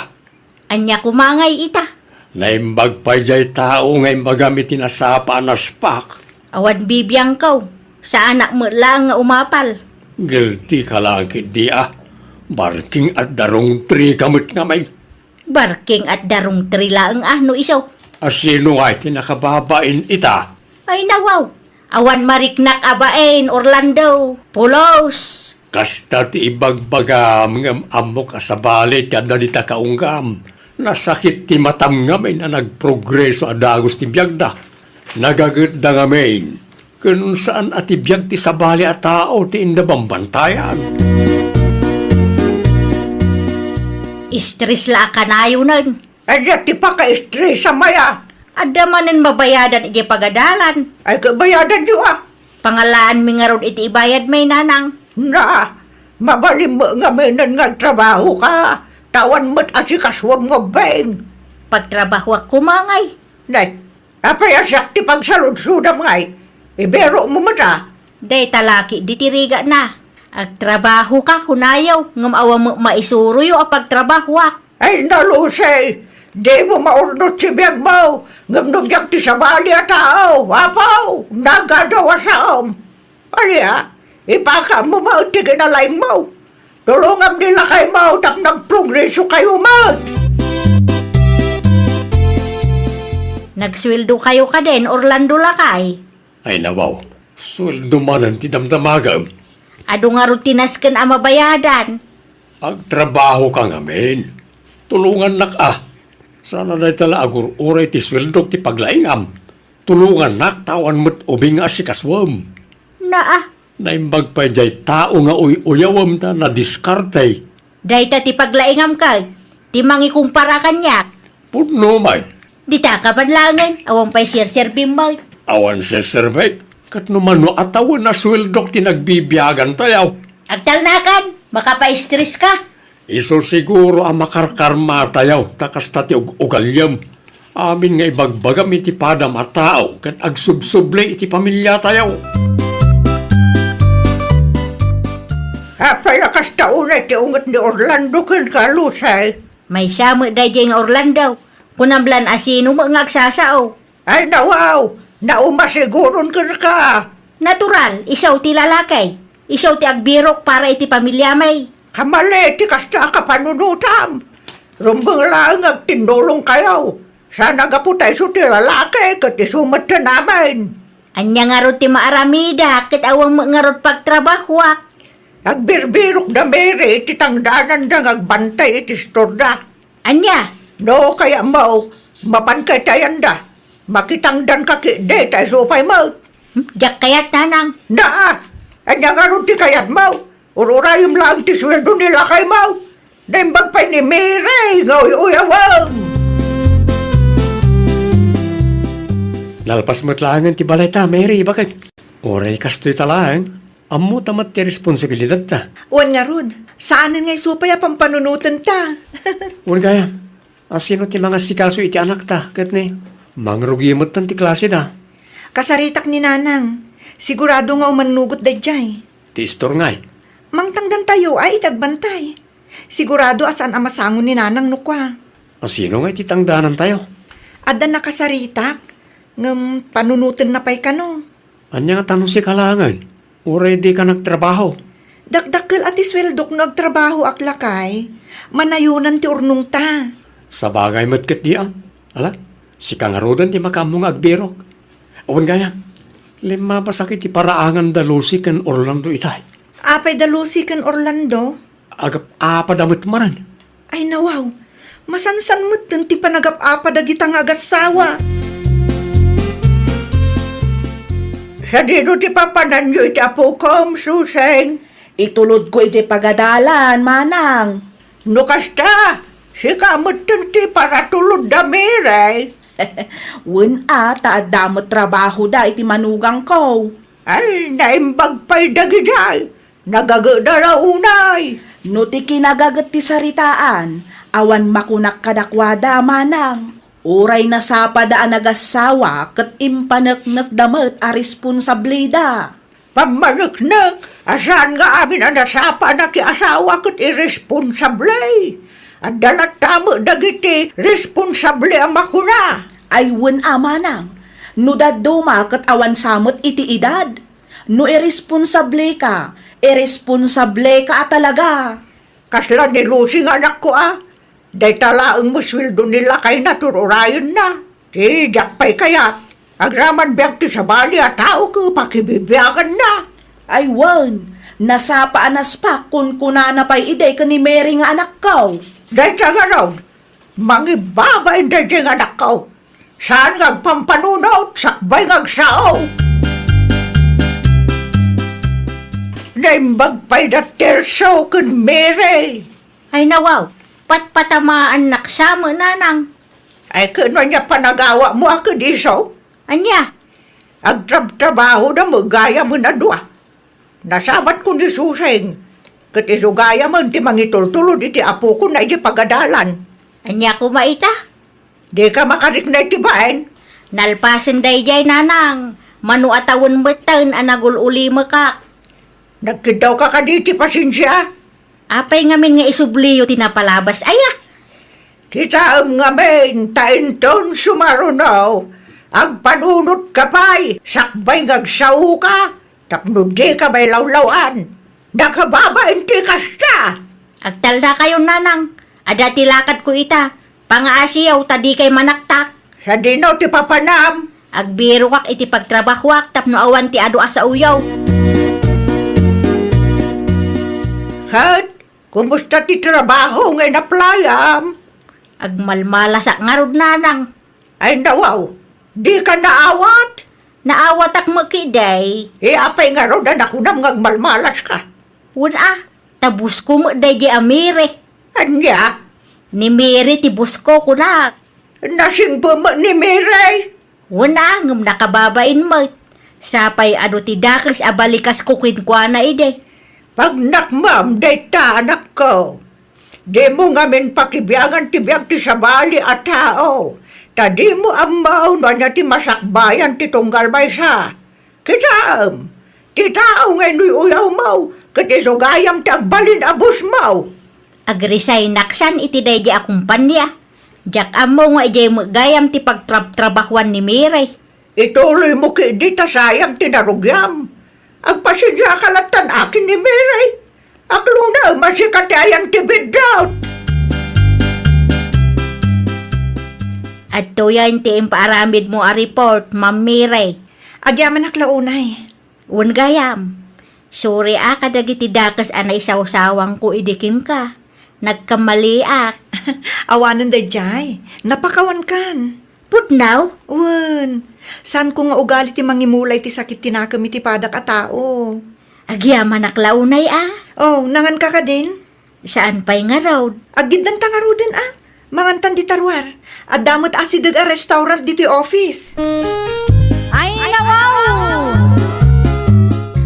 Ania koma ngay ita? Naimbag pay jay tao nga imbagam iti nasapa a naspak. Awan bibiangko. Saanak met laeng nga umapal. Guilty ka laeng ketdi a. Barking at darungtrika met ngamin. Barking at darungtri laeng a no isu. Asino ngay ti nakababain ita? Ay nawaw. Awan mariknak a bain, Orlando. Pulos! Kasta ti ibagbagam ngem ammok a sabali ti adda dita kaunggam. Nasakit ti matam ngamin a nagprogreso a dagus ti biagda. Nagagitda ngamin. Ken saan a ti biag ti sabali a tao ti inda bambantayan. Stress la a kanayonen. Adda ti paka-stress a maya. Adda manen mabayadan idiay pagadalan. Ay, kabayadanyo a. Pangalaanmi ngarud iti ibayadmi, nanang. Na, mabalin met ngaminen nga agtrabahoka, ta awan met asikasuem nga ubbing. Pagtrabahoak koma ngay. Nay, apay a siak ti pagsaludsodam ngay? Ibirokmo met a. Dayta la ketdi ti rigana. Agtrabahoka, kunayo, ngem awan met maisuroyo a pagtrabahoak. Ay, na, Lucy, dimo maurnot ti biagmo, ngem no diak ti sabali a tao, Apo, nagadu a saom. Ania, ipakaammo met ti kinalaingmo. Tulongam ni lakaymo tapno agprogresokayo met. Nagsueldokayo kadin, Orlando lakay? Ay, nawaw, sueldo manen ti damdamagem. Adu ngarud ti nasken a mabayadan. Agtrabahoka ngamin. Tulongannak a. Saan a dayta la agur-uray ti sueldok ti paglaingam. Tulongannak ta awan met ubing nga asikasuem. Naa. Naimbag pay jay tao nga uy-uyawem ta nadiskarte. Dayta ti paglaingam kay, ti mangikumpara kaniak. Pudno met. Dita ka man laengen, awan pay serserbim met. Awan serserbek, ket no mano a tawen a sueldok ti nagbibiagantayo. Agtalnakan, makapastress ka. Isu siguro a makarkarmatayo ta kasta ti ug-ugaliem. Amin nga ibagbagam iti padam a tao ket agsubsubli iti pamiliatayo. Apay a kasta unay ti unget ni Orlando kenka, Lucy? Maysa met daydiay nga Orlando. Kunam lan a sino met nga agsasao. Ay, nawaw! Nauma siguron kenka. Natural, isu ti lalaki. Isu ti agbirok para iti pamiliami. Kamali ti kasta a kapanunotam. Rumbeng laeng nga agtinnulongkayo. Saan a gapu ta isu ti lalaki ket isu met ti namin. Ania ngarud ti maaramidak ket awan met ngarud pagtrabahoak? Agbirbirok da Mary iti tangdananda nga agbantay iti istorda. Ania? No kayatmo, mapanka iti ayanda. Makitangdanka ketdi ta isu pay met. Hmm? Diak kayat, Nanang. Naa! Ania ngarud ti kayatmo? Ur-urayem laeng ti sueldo ni lakaymo. Naimbag pay ni Mary nga uy-uyawem. Nalpas met laengen ti balayta, Mary, baket. Uray kastoy ta laeng, ammota met ti responsibilidadta. Wen ngarud, saanen nga isu pay a pampanunotenta. Wen gayam, a sino ti mangasikaso iti anakta, ket ni, mangrugi metten ti klaseda. Kasaritak ni Nanang, sigurado nga umannugot daydiay. Ti istor ngay? Mangtangdantayo a iti agbantay. Sigurado a saan a masango ni Nanang no kua. A sino ngay ti tangdanantayo? Adda nakasaritak, ngem panunotenna pay kano. Ania ngata no sika laengen? Uray dika nagtrabaho? Dakdakkel a ti sueldok no agtrabahoak, lakay. Manayonan ti urnongta. Sabagay met ketdi a. Ala, sika ngaruden ti makaammo nga agbirok. Awan gayam, limmabasak iti paraangan da Lucy ken Orlando itay. Apay da Lucy ken Orlando? Agap-apada met manen. Ay, nawaw. Masansan metten ti panagap-apa dagita nga agassawa. Sadino ti papananyo iti apokom, Suseng? Itulodko idiay pagadalan, manang. No kasta, sika metten ti paratulod da Mary. Wen a, ta adda met trabahoda iti manugangko. Ay, naimbag pay dagidiay. Nagageda la unay. No ti kinagaget ti saritaan, awan makunak kadakuada, manang. Uray nasapada a nagassawa ket impaneknekda met a responsableda. Pammaneknek a saan nga amin a nasapa a nakiasawa ket iresponsable. Adda latta met dagiti responsable a makuna. Ay wen a manang, no dadduma ket awan sa met iti edad. No iresponsableka, iresponsableka a talaga. Kasla ni Lucy nga anakko a, dayta laeng met sueldo ni lakayna ti ur-urayenna. Ti diak pay kayat, agraman biag ti sabali a tao ket pakibibiaganna. Ay wen, nasapa a naspak kunkunana pay idi ken ni Mary nga anakko. Dayta ngarud, mangibabain daydiay nga anakko. Saan nga agpampanunot, sakbay nga agsao. Naimbag pay da Tirso ken Mary. Ay nawaw, patpatamaannak sa met, nanang. Ay ken ania panagawatmo a ket isu? Ania? Agtrabtrabahoda met gayamen a dua. Nasabatko ni Suseng, ket isu gayamen ti mangitultulod iti apokon idiay pagadalan. Ania koma ita? Dika makarikna iti bain? Nalpasen daydiay, nanang, mano a tawen metten a nagul-ulimekak. Nagkiddawka kadi iti pasensia? Apay ngamin nga isubliyo ti napalabas aya? Kitaem ngamin ta inton sumaruno, agpanunotka pay sakbay nga agsaoka tapno dika mailawlaw-an. Nakababain ti kasta! Agtaldakayon, nanang. Adda ti lakadko ita. Pangaasiyo ta dikay manaktak. Sadino ti papanam? Agbirokak iti pagtrabahoak tapno awan ti adu a saoyo. Ket, kumusta ti trabaho nga inaplayam? Agmalmalasak ngarud, nanang. Ay nawaw, dika naawat? Naawatak met ketdi. E, apay ngarud a nakunam nga agmalmalaska? Wen a, ta boss ko met daydiay a Mary. Ania? Ni Mary ti boss ko, kunak. Nasingpet met ni Mary? Wen a, ngem nakababain met. Sapay adu ti dakes a balikasko kenkuana idi. Pagnakmam dayta, anakko. Dimo ngamin pakibiangan ti biag ti sabali a tao, ta dimo ammo no ania ti masakbayan ti tunggal maysa. Kitaem, ti tao nga inuy-uyawmo, ket isu gayam ti agbalin a bossmo. Agresignak san iti daydiay a kompania. Diak ammo nga idiay met gayam ti pagtrabtrabahoan ni Mary. Ituloymo ketdi ta sayang ti narugiam. Agpasensiaka lattan akin ni Mary. Aklona a sika ti ayan ti biddut. Adtoyen ti impaaramidmo a report, Ma'am Mary. Agyamanak la unay. Wen gayam. Sorry a kadagiti dakes a naisawsawangko idi kenka. Nagkamaliak. Awanen daydiay. Napakawankan. Pudno? Wen. Saanko nga ugali ti mangimula iti sakit ti nakem iti padak a tao. Agyamanak la unay a. Oh, nanganka kadin? Saan pay ngarud? Aggiddanta ngaruden a. Mangantan dita ruar. Adda met asideg a restaurant ditoy office. Ay, nawaw!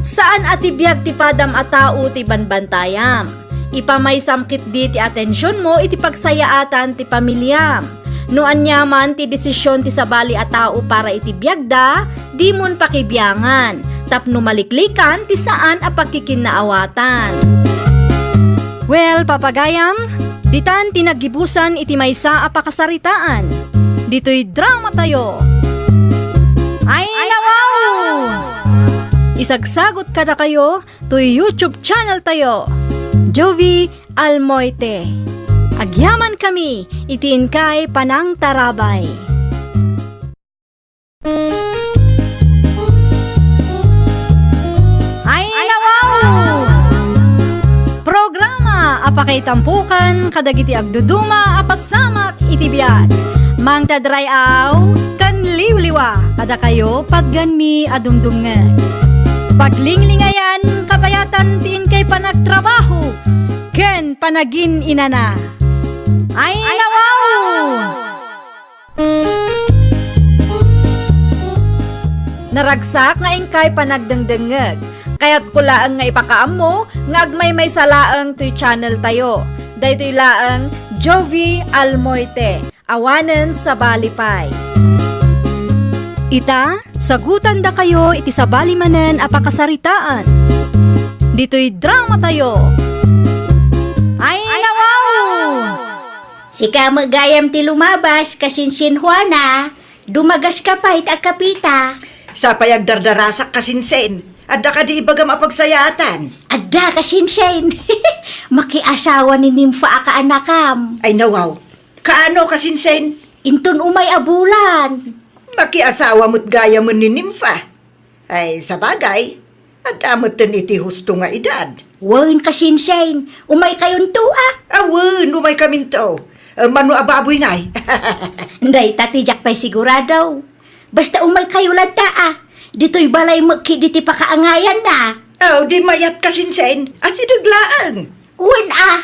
Saan a ti biag ti padam a tao ti banbantayam. Ipamaysam ketdi ti atensionmo iti pagsayaatan ti pamiliam. No aniaman ti desisyon ti sabali a tao para iti biagda, dimon pakibiangan, tapno maliklikan ti saan a pagkikinnaawatan. Well, papagayam, ditan ti naggibusan iti maysa a pakasaritaan. Ditoy dramatayo. Ay, nawaw! Isagsagot kadakayo toy YouTube channel tayo, Jovie Almoite. Agyamankami iti inkay panangtarabay. Ay, nawaw! Programa a pakaitampokan kadagiti agduduma a pasamak iti biag. Mangtadray-aw ken liwliwa kadakayo patgenmi a dumdumngeg. Paglinglingayam kabayatan ti inkay panagtrabaho ken panagin-inana. Ay, nawaw! Naragsak nga inkay panagdengdengngeg. Kayatko laeng nga ipakaammo nga agmaymaysa laeng toy channel tayo. Daytoy laeng Jovie Almoite. Awanen sabali pay. Ita, sagutandakayo iti sabali manen a pakasaritaan. Ditoy dramatayo. Ay, nawaw! Sika met gayam ti lumabas, kasinsin Juana. Dumagaska pay ti agkapita. Sapay agdardarasak, kasinsin. Adda kadi ibagam a pagsayaatan? Adda, kasinsin. Makiasawa ni Nimfa a kaanakam. Ay, nawaw. Kaano, kasinsin? Inton umay a bulan. Makiasawa met gayamen ni Nimfa. Ay, sabagay, adda metten iti husto nga edad. Wen, kasinsin, umaykayonto a. A wen, umaykaminto. Eh, mano a baboy ngay? Dayta ti diak pay sigurado. Basta umaykayo latta a. Ditoy balay met ketdi ti pakaangayanna. Aw, di mayat, kasinsin. Asideg laeng. Wen a.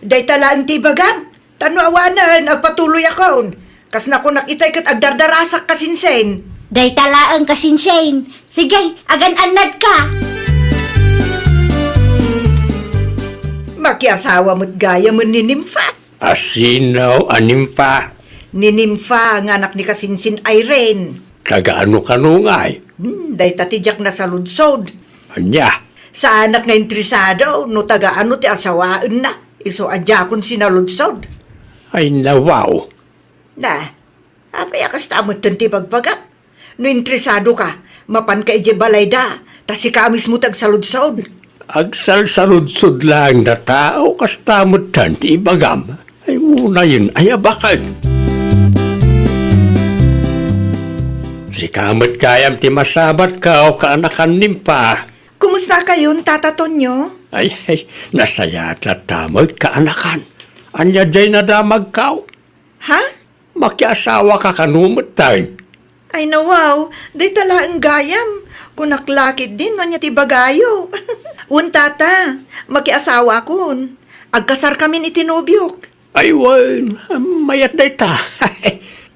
Dayta laeng ti ibagam. Tano awanen, agpatuloyakon. Kas nakunak itay ket agdardarasak, kasinsin. Dayta laeng, kasinsin. Sige, agan-annadka. Makiasawa met gayamen ni Nimfa. A sino a Nimfa? Ni Nimfa nga anak ni kasinsin Irene. Taga ano kano ngay? Hmm, dayta ti diak nasaludsod. Ania? Saanak nga interesado no taga ano ti asawaenna. Isu a diakon sinaludsod. Ay, nawaw. Na, apay a kasta metten ti bagbagam? No interesado ka, mapanka idiay balayda, ta sika a mismo ti agsaludsod. Agsalsaludsod laeng data, o kasta metten ti ibagam? Ay, unayen, ay, abaken. Sika met gayam ti masabat ka, o kaanakan Nimfa. Kumustakayon, Tata Tonyo? Ay, ay, nasayaat latta met, kaanakan. Ania diay nadamagkaw? Ha? Makiasawaka kano metten? Ay, nawaw, dayta laeng gayam. Kunak la ketdin no ania ti ibagayo. Wen, Tata, makiasawakon. Agkasarkamin iti nobiok. Ay, wen, mayat dayta.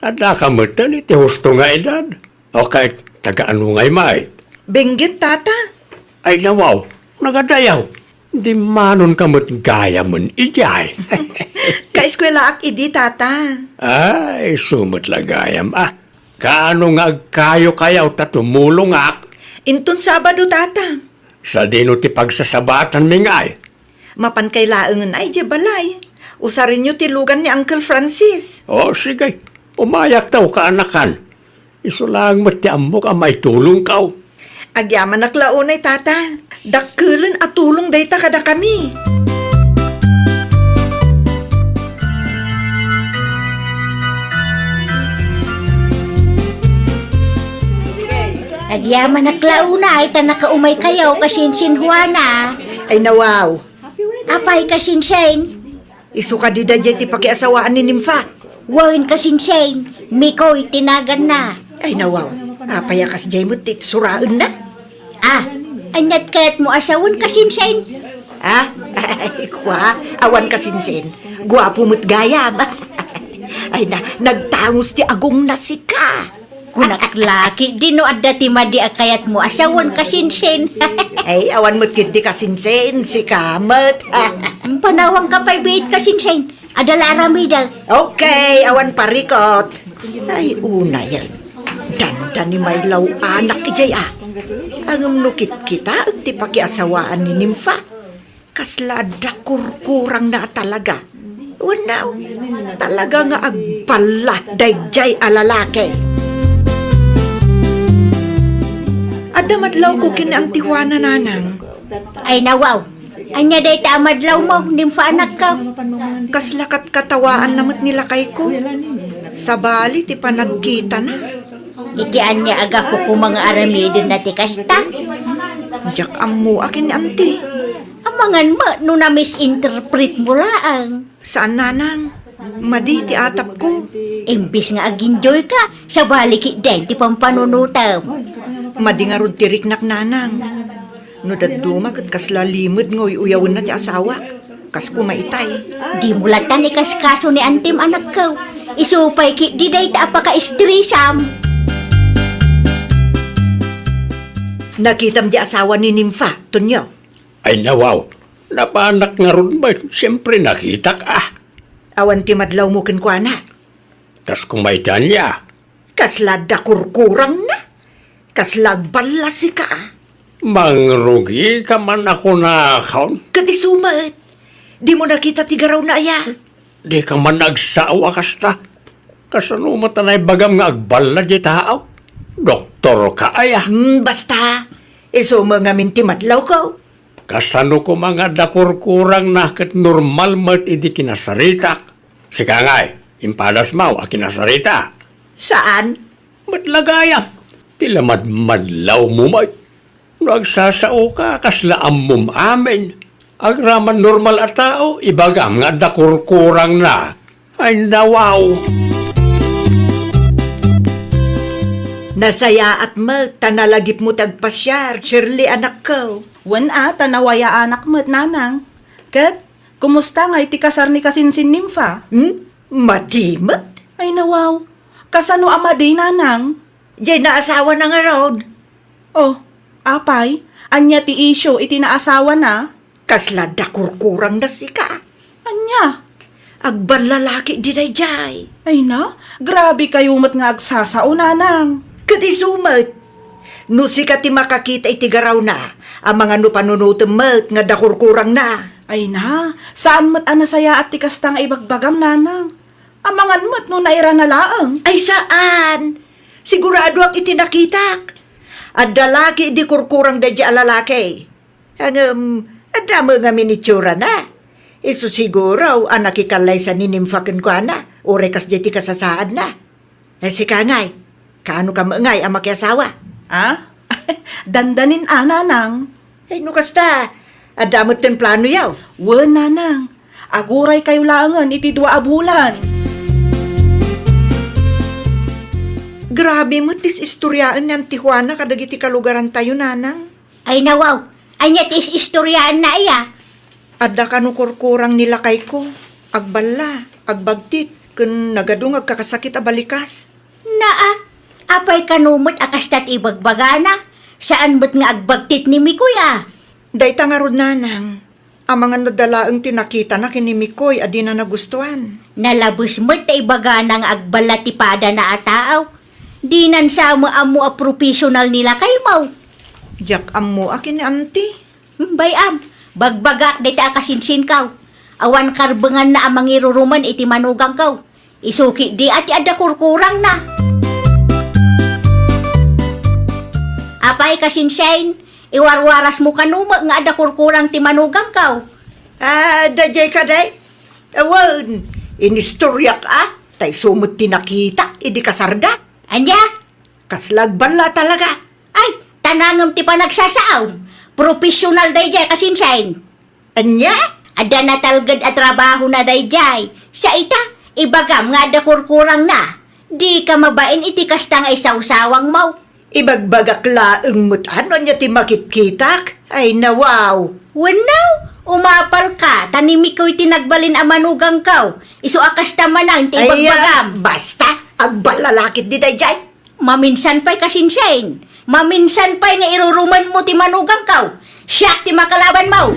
Addaka metten iti husto nga edad. O ket, taga ano ngay met? Benguet, Tata. Ay, nawaw, nagadayaw. Dimmanonka met gayamen idiay. Kaeskuelaak idi, Tata. Ay, isu met la gayam a. Kaano nga agkayokayaw ta tumulongak? Inton Sabado, Tata. Sadino ti pagsasabatanmi ngay? Mapankay laengen a idiay balay. Usarenyo ti lugan ni Uncle Francis. O, sige. Umayak ta, o kaanakan. Isu laeng met ti ammok a maitulongkaw. Agyamanak la unay, Tata. Dakkelen a tulong dayta kadakami. Agyamanak la unay ta nakaumaykayo, kasinsin Juana. Ay, nawaw. Apay, kasinsin? Isu kadi daydiay ti pakiasawaan ni Nimfa? Wen, kasinsin. Mikoy ti naganna. Ay, nawaw. Apay a kasdiay met ti itsuraenna? Ah, aniat kayatmo a sawen, kasinsin? Ah? Ay, kua, awan, kasinsin. Guapo met gayam. Ay na, nagtangos ti agongna sika. Kunak la ketdi no adda ti madi a kayatmo a sawen, kasinsin. Ay, awan met ketdi, kasinsin, sika met. Panawangka pay biit, kasinsin. Adda la aramidek. Okay, awan parikot. Ay, unayen. Dandani maylaw anak idiay a. Ngem no kitkitaek ti pakiasawaan ni Nimfa, kasla adda kurkurangna a talaga. Wenno, talaga nga agballa daydiay a lalaki. Adda madlawko ken ni Auntie Juana, nanang. Ay, nawaw. Ania dayta a madlawmo, Nimfa anakko? Kasla katkatawaanna met ni lakayko. Sabali ti panagkitana. Iti ania a gapu koma nga aramidenna ti kasta? Diak ammo a ken ni Auntie. Amangan met no na-misinterpretmo laeng. Saan, nanang. Madi ti atapko. Imbes nga ag-enjoyka, sabali ketdin ti pampanunotem. Madi ngarud ti riknak, nanang. No dadduma ket kasla limed nga uy-uyawenna ti asawak. Kas kuma itay. Dimo latta ikaskaso ni Auntiem, anakko. Isu pay ketdi dayta a pakaistresam. Nakitam di asawa ni Nimfa, Tonyo? Ay, nawaw. Napaanak ngarud met, siempre nakitak, ah. Awan ti madlawmo kenkuana? Kas kuma ita ania? Kasla adda kurkurangna? Kasla agballa sika, ah? Mangrugika man a kunakon? Ket isu met. Dimo nakita ti garawna aya? Dika man agsao a kasta. Kasano met a naibagam nga agballa di tao? Doktorka aya? Hmm, basta. Isu met ngamin ti madlawko. Kasano koma nga adda kurkurangna ket normal met idi kinasaritak? Sika ngay, impadasmo a kinasarita? Saan? Met la gayam, ti la madmadlawmo met. No agsasaoka, kasla ammom amin. Agraman normal a tao, ibagam nga adda kurkurangna. Ay, nawaw! Nasayaat met ta nalagipmo ti agpasiar, Shirley, anakko. Wen a, ta nawayaanak met, nanang. Ket, kumusta ngay ti kasar ni kasinsin Nimfa? Hmm? Madi met? Ay, nawaw. Kasano a madi, nanang? Diay naasawana ngarud. Oh, apay, ania ti isyu iti naasawana? Kasla adda kurkurangna sika. Ania? Agballa la ketdi daydiay. Ay na, grabe kayo met nga agsasao, nanang. Ket isu met. No sika ti makakita iti garawna, amangan no panunotem met nga adda kurkurangna. Ay na, saan met a nasayaat ti kasta nga ibagbagam, nanang. Amangan met no nairana laeng. Ay, saan. Siguradoak iti nakitak. Adda la ketdi kurkurang daydiay a lalaki. Ngem, adda met ngamin itsurana. Isu siguro a nakikallaysa ni Nimfa kenkuana, uray kasdiay ti kasasaadna. Eh, sika ngay, kaano ka met ngay a makiasawa? Ah? Dandanin a, nanang. Eh, no kasta, adda met ti planoyo? Wen, nanang. Aguray kayo laengen iti dua a bulan. Grabe met ti istoryaen ni Auntie Juana kadagiti kalugarantayo, nanang. Ay, nawaw, ania ti is-istoryaenna aya? Adda kano kurkurang ni lakayko, agballa, agbagtit, ken nagadu nga agkakasakit a balikas. Naa, apay kano met a kasta ti ibagbagana? Saan met nga agbagtit ni Mikoy a? Dayta ngarud, nanang. Amangan no adda laeng ti nakitana ken ni Mikoy a dina nagustuan. Nalabes met ta ibagana nga agballa ti padana a tao. Dinan sa ammo a professional ni lakaymo. Diak ammo a ken ni Auntie. Hmm, bay-am, bagbagak dayta a kasinsinko. Awan karbenganna a mangirurumen iti manugangko. Isu ketdi a ti adda kurkurangna. Apay, kasinsin, iwarwarasmo kano met nga adda kurkurang ti manugangko? Ah, daydiay kadi? Awan, inistoryak a, ta isu met ti nakitak idi kasarda. Ania? Kasla agballa talaga. Ay, Ta nangem ti panagsasaom, professional daydiay, kasinsin. Ania? Adda natalged a trabahona daydiay. Sa ita, ibagam nga adda kurkurangna. Dika mabain iti kasta nga isawsawangmo. Ibagbagak laeng met a no ania ti makitkitak. Ay, nawaw. Wenno, umapalka, ta ni Mikoy ti nagbalin a manugangko. Isu a kasta manen ti Ay, ibagbagam. Ah, basta, agballa la ketdi daydiay. Maminsan pay, kasinsin. Maminsan pay nga irurumenmo ti manugangko. Siak ti makalabanmo.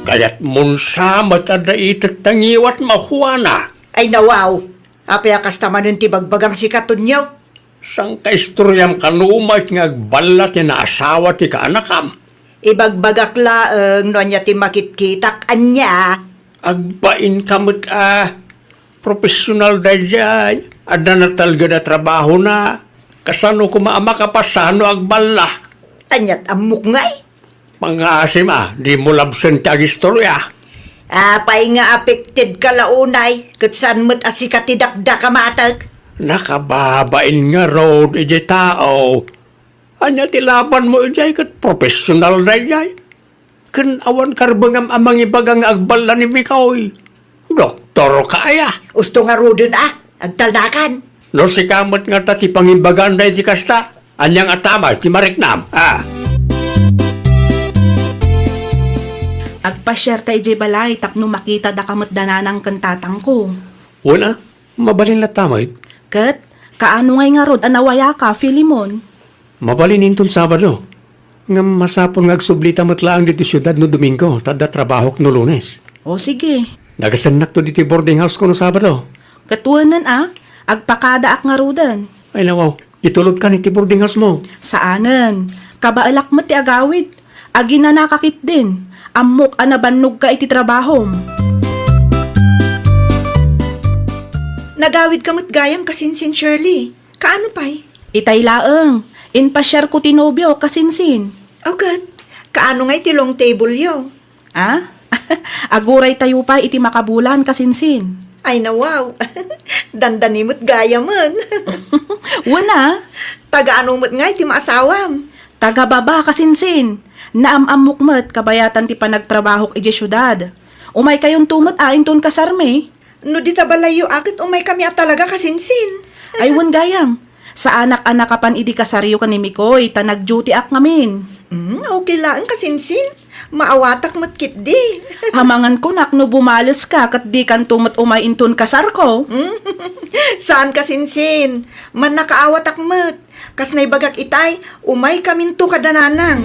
Kayatmon sa met a daitek ta ngiwatmo, Juana. Ay, nawaw. Apay a kasta manen ti bagbagam, sika, Tonio? Saan kaistoriam kano met nga agballa ti naasawa ti kaanakam? Ibagbagak laeng no ania ti makitkitak, ania? Agbainka met a professional daydiay, adda natalged a trabahona. Kasano koma a makapasano agballa? Aniat ammok ngay? Pangaasim a, dimo labsen ti agistoria. Apay nga affected ka la unay, ket saan met a sika ti dakdakamatek? Nakababain ngarud idiay tao. Ania ti labanmo idiay ket professional daydiay? Ken awan karbengam a mangibaga nga agballa ni Mikoy. Doktorka aya? Usto ngaruden a, agtalnakan. No sika met ngata ti pangibagan daydi kasta, ania nga atamay ti mariknam, a? Agpasiarta idiay balay tapno makitada ka met da nanang ken tatangko. Wen a, mabalin latta met. Ket, kaano ngay ngarud a nawayaka, Filemon? Mabalin inton Sabado. Ngem masapul nga agsublita met laeng ditoy siudad no Domingo, ta adda trabahok no Lunes. O, sige. Nagasennakto ditoy boarding house ko no Sabado. Ket wenen a, agpakadaak ngaruden. Ay, nawaw, itulodkan iti boarding house mo. Saanen. Kabaelak met ti agawid. Aginanaka ketdin. Ammok a nabannogka iti trabahom. Nagawidka met gayam, kasinsin Shirley. Kaano pay? Itay laeng, impasiarko ti nobiok, kasinsin. Aw ket, kaano ngay ti long table-yo? A? Aguraytayo pay iti makabulan, kasinsin. Ay, nawaw. Dandani met gayamen. Wen a. Taga ano met ngay ti maasawam? Taga Baba, kasinsin. Naam-ammok met kabayatan ti panagtrabahok idiay siudad. Umaykayonto met a inton kasarmi. No dita balayyo a ket umaykami a talaga, kasinsin. Ay, wen gayam. Saanak a nakapan idi kasaryo ken ni Mikoy, ta nag-dutyak ngamin. Mm, okay laeng, kasinsin. Maawatak met ketdi. Amangan kunak no bumaleska ket dikanto met umay inton kasarko. Mm. Saan, kasinsin. Mannakaawatak met. Kas naibagak itay, umaykaminto kada nanang.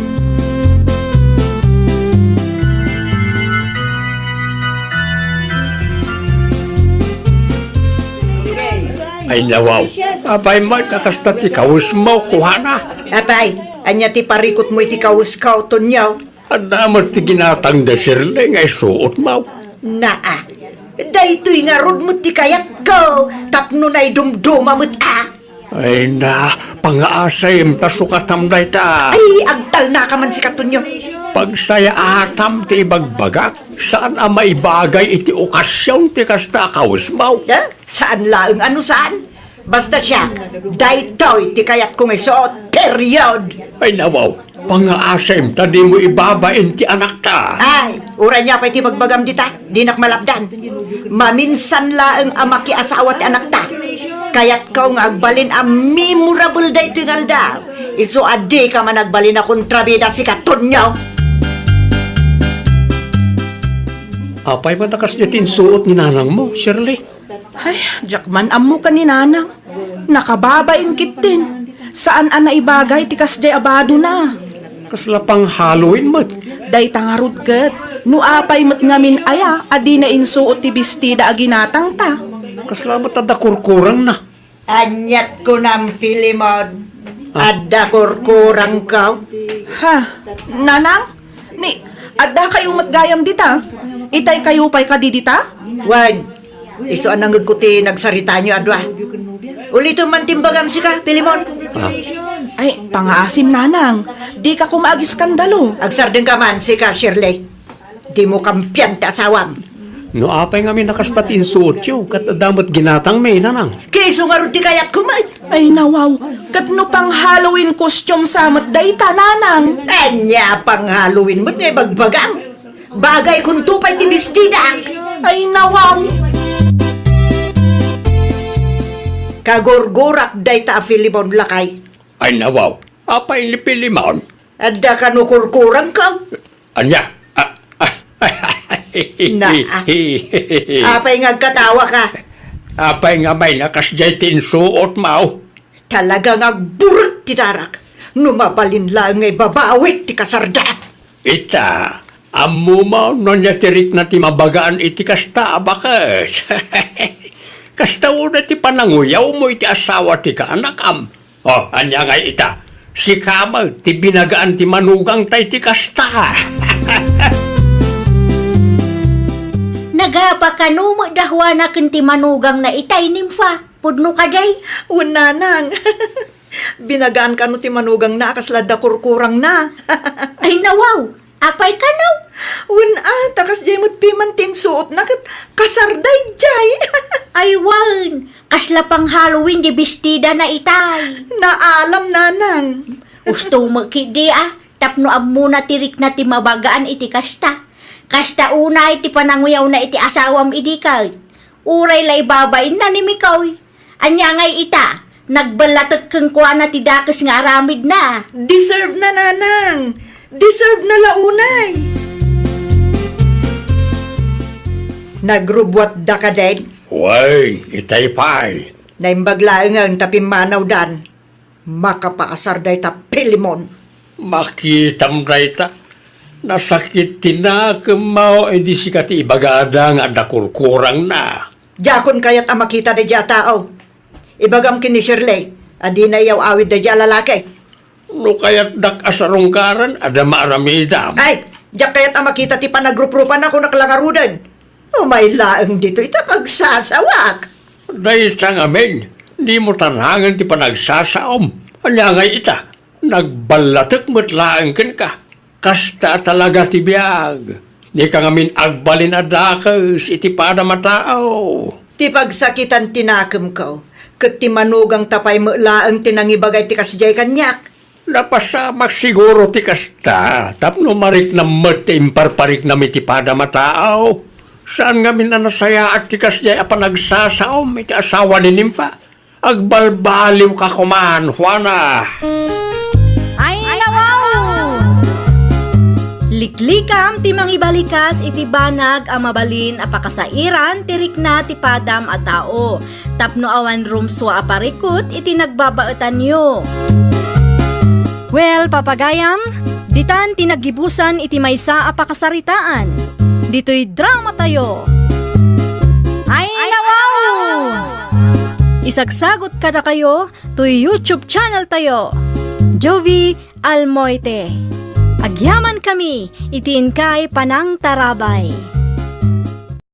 Ay, nawaw. Apay met a kasta ti kawesmo, Juana? Apay, ania ti parikutmo iti kawesko, Tonio? Adda met ti ginatang da Shirley nga isuotmo. Naa, daytoy ngarud met ti kayatko tapno naidumduma met a. Ay na, pangaasim ta sukatam dayta. Ay, agtalnaka man sika, Tonio. Pagsayaatam ti ibagbagak, saan a maibagay iti okasion ti kasta a kawesmo. Eh? Saan laeng a no saan? Basta siak, daytoy ti kayatko nga isuot, period! Ay, nawaw, pangaasim ta dimo ibabain ti anakta. Ay, uray nia pay ti bagbagam dita, dinak malapdan. Maminsan laeng a makiasawa ti anakta. Kayatko nga agbalin a memorable daytoy nga aldaw. Isu a dika man agbalin a kontrabida, sika, Tonio. Apay met a kasdiay ti insuot ni nanangmo, Shirley? Ay, diak man ammo ken ni nanang. Nakababain ketdin. Saan a naibagay ti kasdiay a badona. Kasla pang-Halloween met. Dayta ngarud ket, no apay met ngamin aya a dina insuot ti bestida a ginatangta. Kasla met adda kurkurangna. Aniat kunam, Filemon? Ah. Adda kurkurangko? Ha? Nanang? Ni, adda kayo met gayam dita? Itay kayo pay kadi dita? Wen, isu a nangngegko ti nagsaritaanyo a dua. Ulitom man ti imbagam sika, Filemon. Ah. Ay, pangaasim, nanang. Dika koma agiskandalo. Agsardengka man, sika, Shirley. Dimo kampian ti asawam. No apay ngamin a kasta ti insuotyo, ket adda met ginatangmi, Nanang? Ket isu ngarud ti kayatko met. Ay, nawaw. Ket no pang-Halloween costume sa met dayta, Nanang? Ania pang-Halloween met nga ibagbagam? Bagaykonto pay ti bestidak. Ay, nawaw. Kagurgurak dayta a Filemon, lakay. Ay, nawaw. Apay ni Filemon? Adda kano kurkurangko? Ania? Ah, ah, Na, ah. Apay nga agkatawaka? Apay nga may nakas jay ti insuotmo? Talaga nga agburek ti darak. No mabalin laeng nga ibabawit ti kasarda. Ita, ammom no ania ti rikna ti mabagaan iti kasta a baket? Kasta unay ti pananguyawmo iti asawa ti kaanakam. O, ania ngay ita? Sika met ti binagaan ti manugangta iti kasta. Nagapa kano met da Juana ken ti manugangna itay, Nimfa? Pudno kadi? Wen, Nanang. Binagaan kano ti manugangna a kasla adda kurkurangna. Ay, nawaw! Apay kano? Wen a, ta kasdiay met piman ti insuotna ket kasardaydiay. Ay wen, kasla pang-Halloween di bestidana itay. Naalam, Nanang. Usto met ketdi a, tapno ammona ti rikna ti mabagaan iti kasta. Kasta unay ti pananguyawna iti asawam idi ket. Uray la ibabainna ni Mikoy. Ania ngay ita? Nagballatek kenkuana ti dakes nga aramidna. Deserve na, Nanang. Deserve na la unay. Nagrubbuatda kadin? Wen, itay pay. Naimbag laengen ta pimmanawdan. Makapaasar dayta Filemon. Makitam dayta. Nasakit ti nakemmo idi sika ti ibagada nga adda kurkurangna. Diakon kayat a makita daydiay a tao. Ibagam ken ni Shirley a dina iyaw-awid daydiay a lalaki. No kayatdak a sarungkaran, adda maaramidam. Ay, diak kayat a makita ti panagruprupanna, kunak la ngaruden. Umay laeng ditoy ta pagsasawak. Dayta ngamin, dimo tanangen ti panagsasaom. Ania ngay ita? Nagballatek met laeng kenka. Kasta talaga ti biag. Dika ngamin agbalin a dakes iti padam a tao. Ti pagsakitan ti nakemko, ket ti manugangta pay met laeng ti nangibagay ti kasdiay kaniak. Napasamak siguro ti kasta, tapno mariknam met ti imparpariknam iti padam a tao. Saan ngamin a nasayaat ti kasdiay a panagsasaom iti asawa ni Nimfa? Agbalbaliwka koman, Juana! Ay, nawaw! Liklikam ti mangibalikas iti banag a mabalin a pakasairan ti rikna ti padam a tao, tapno awan rumsua a parikut iti nagbabaetanyo. Well, papagayam, ditan ti naggibusan iti maysa a pakasaritaan. Ditoy drama tayo. Ay, nawaw! Isagsagot kadakayo toy YouTube channel tayo, Jovie Almoite. Agyaman kami iti inkay panangtarabay.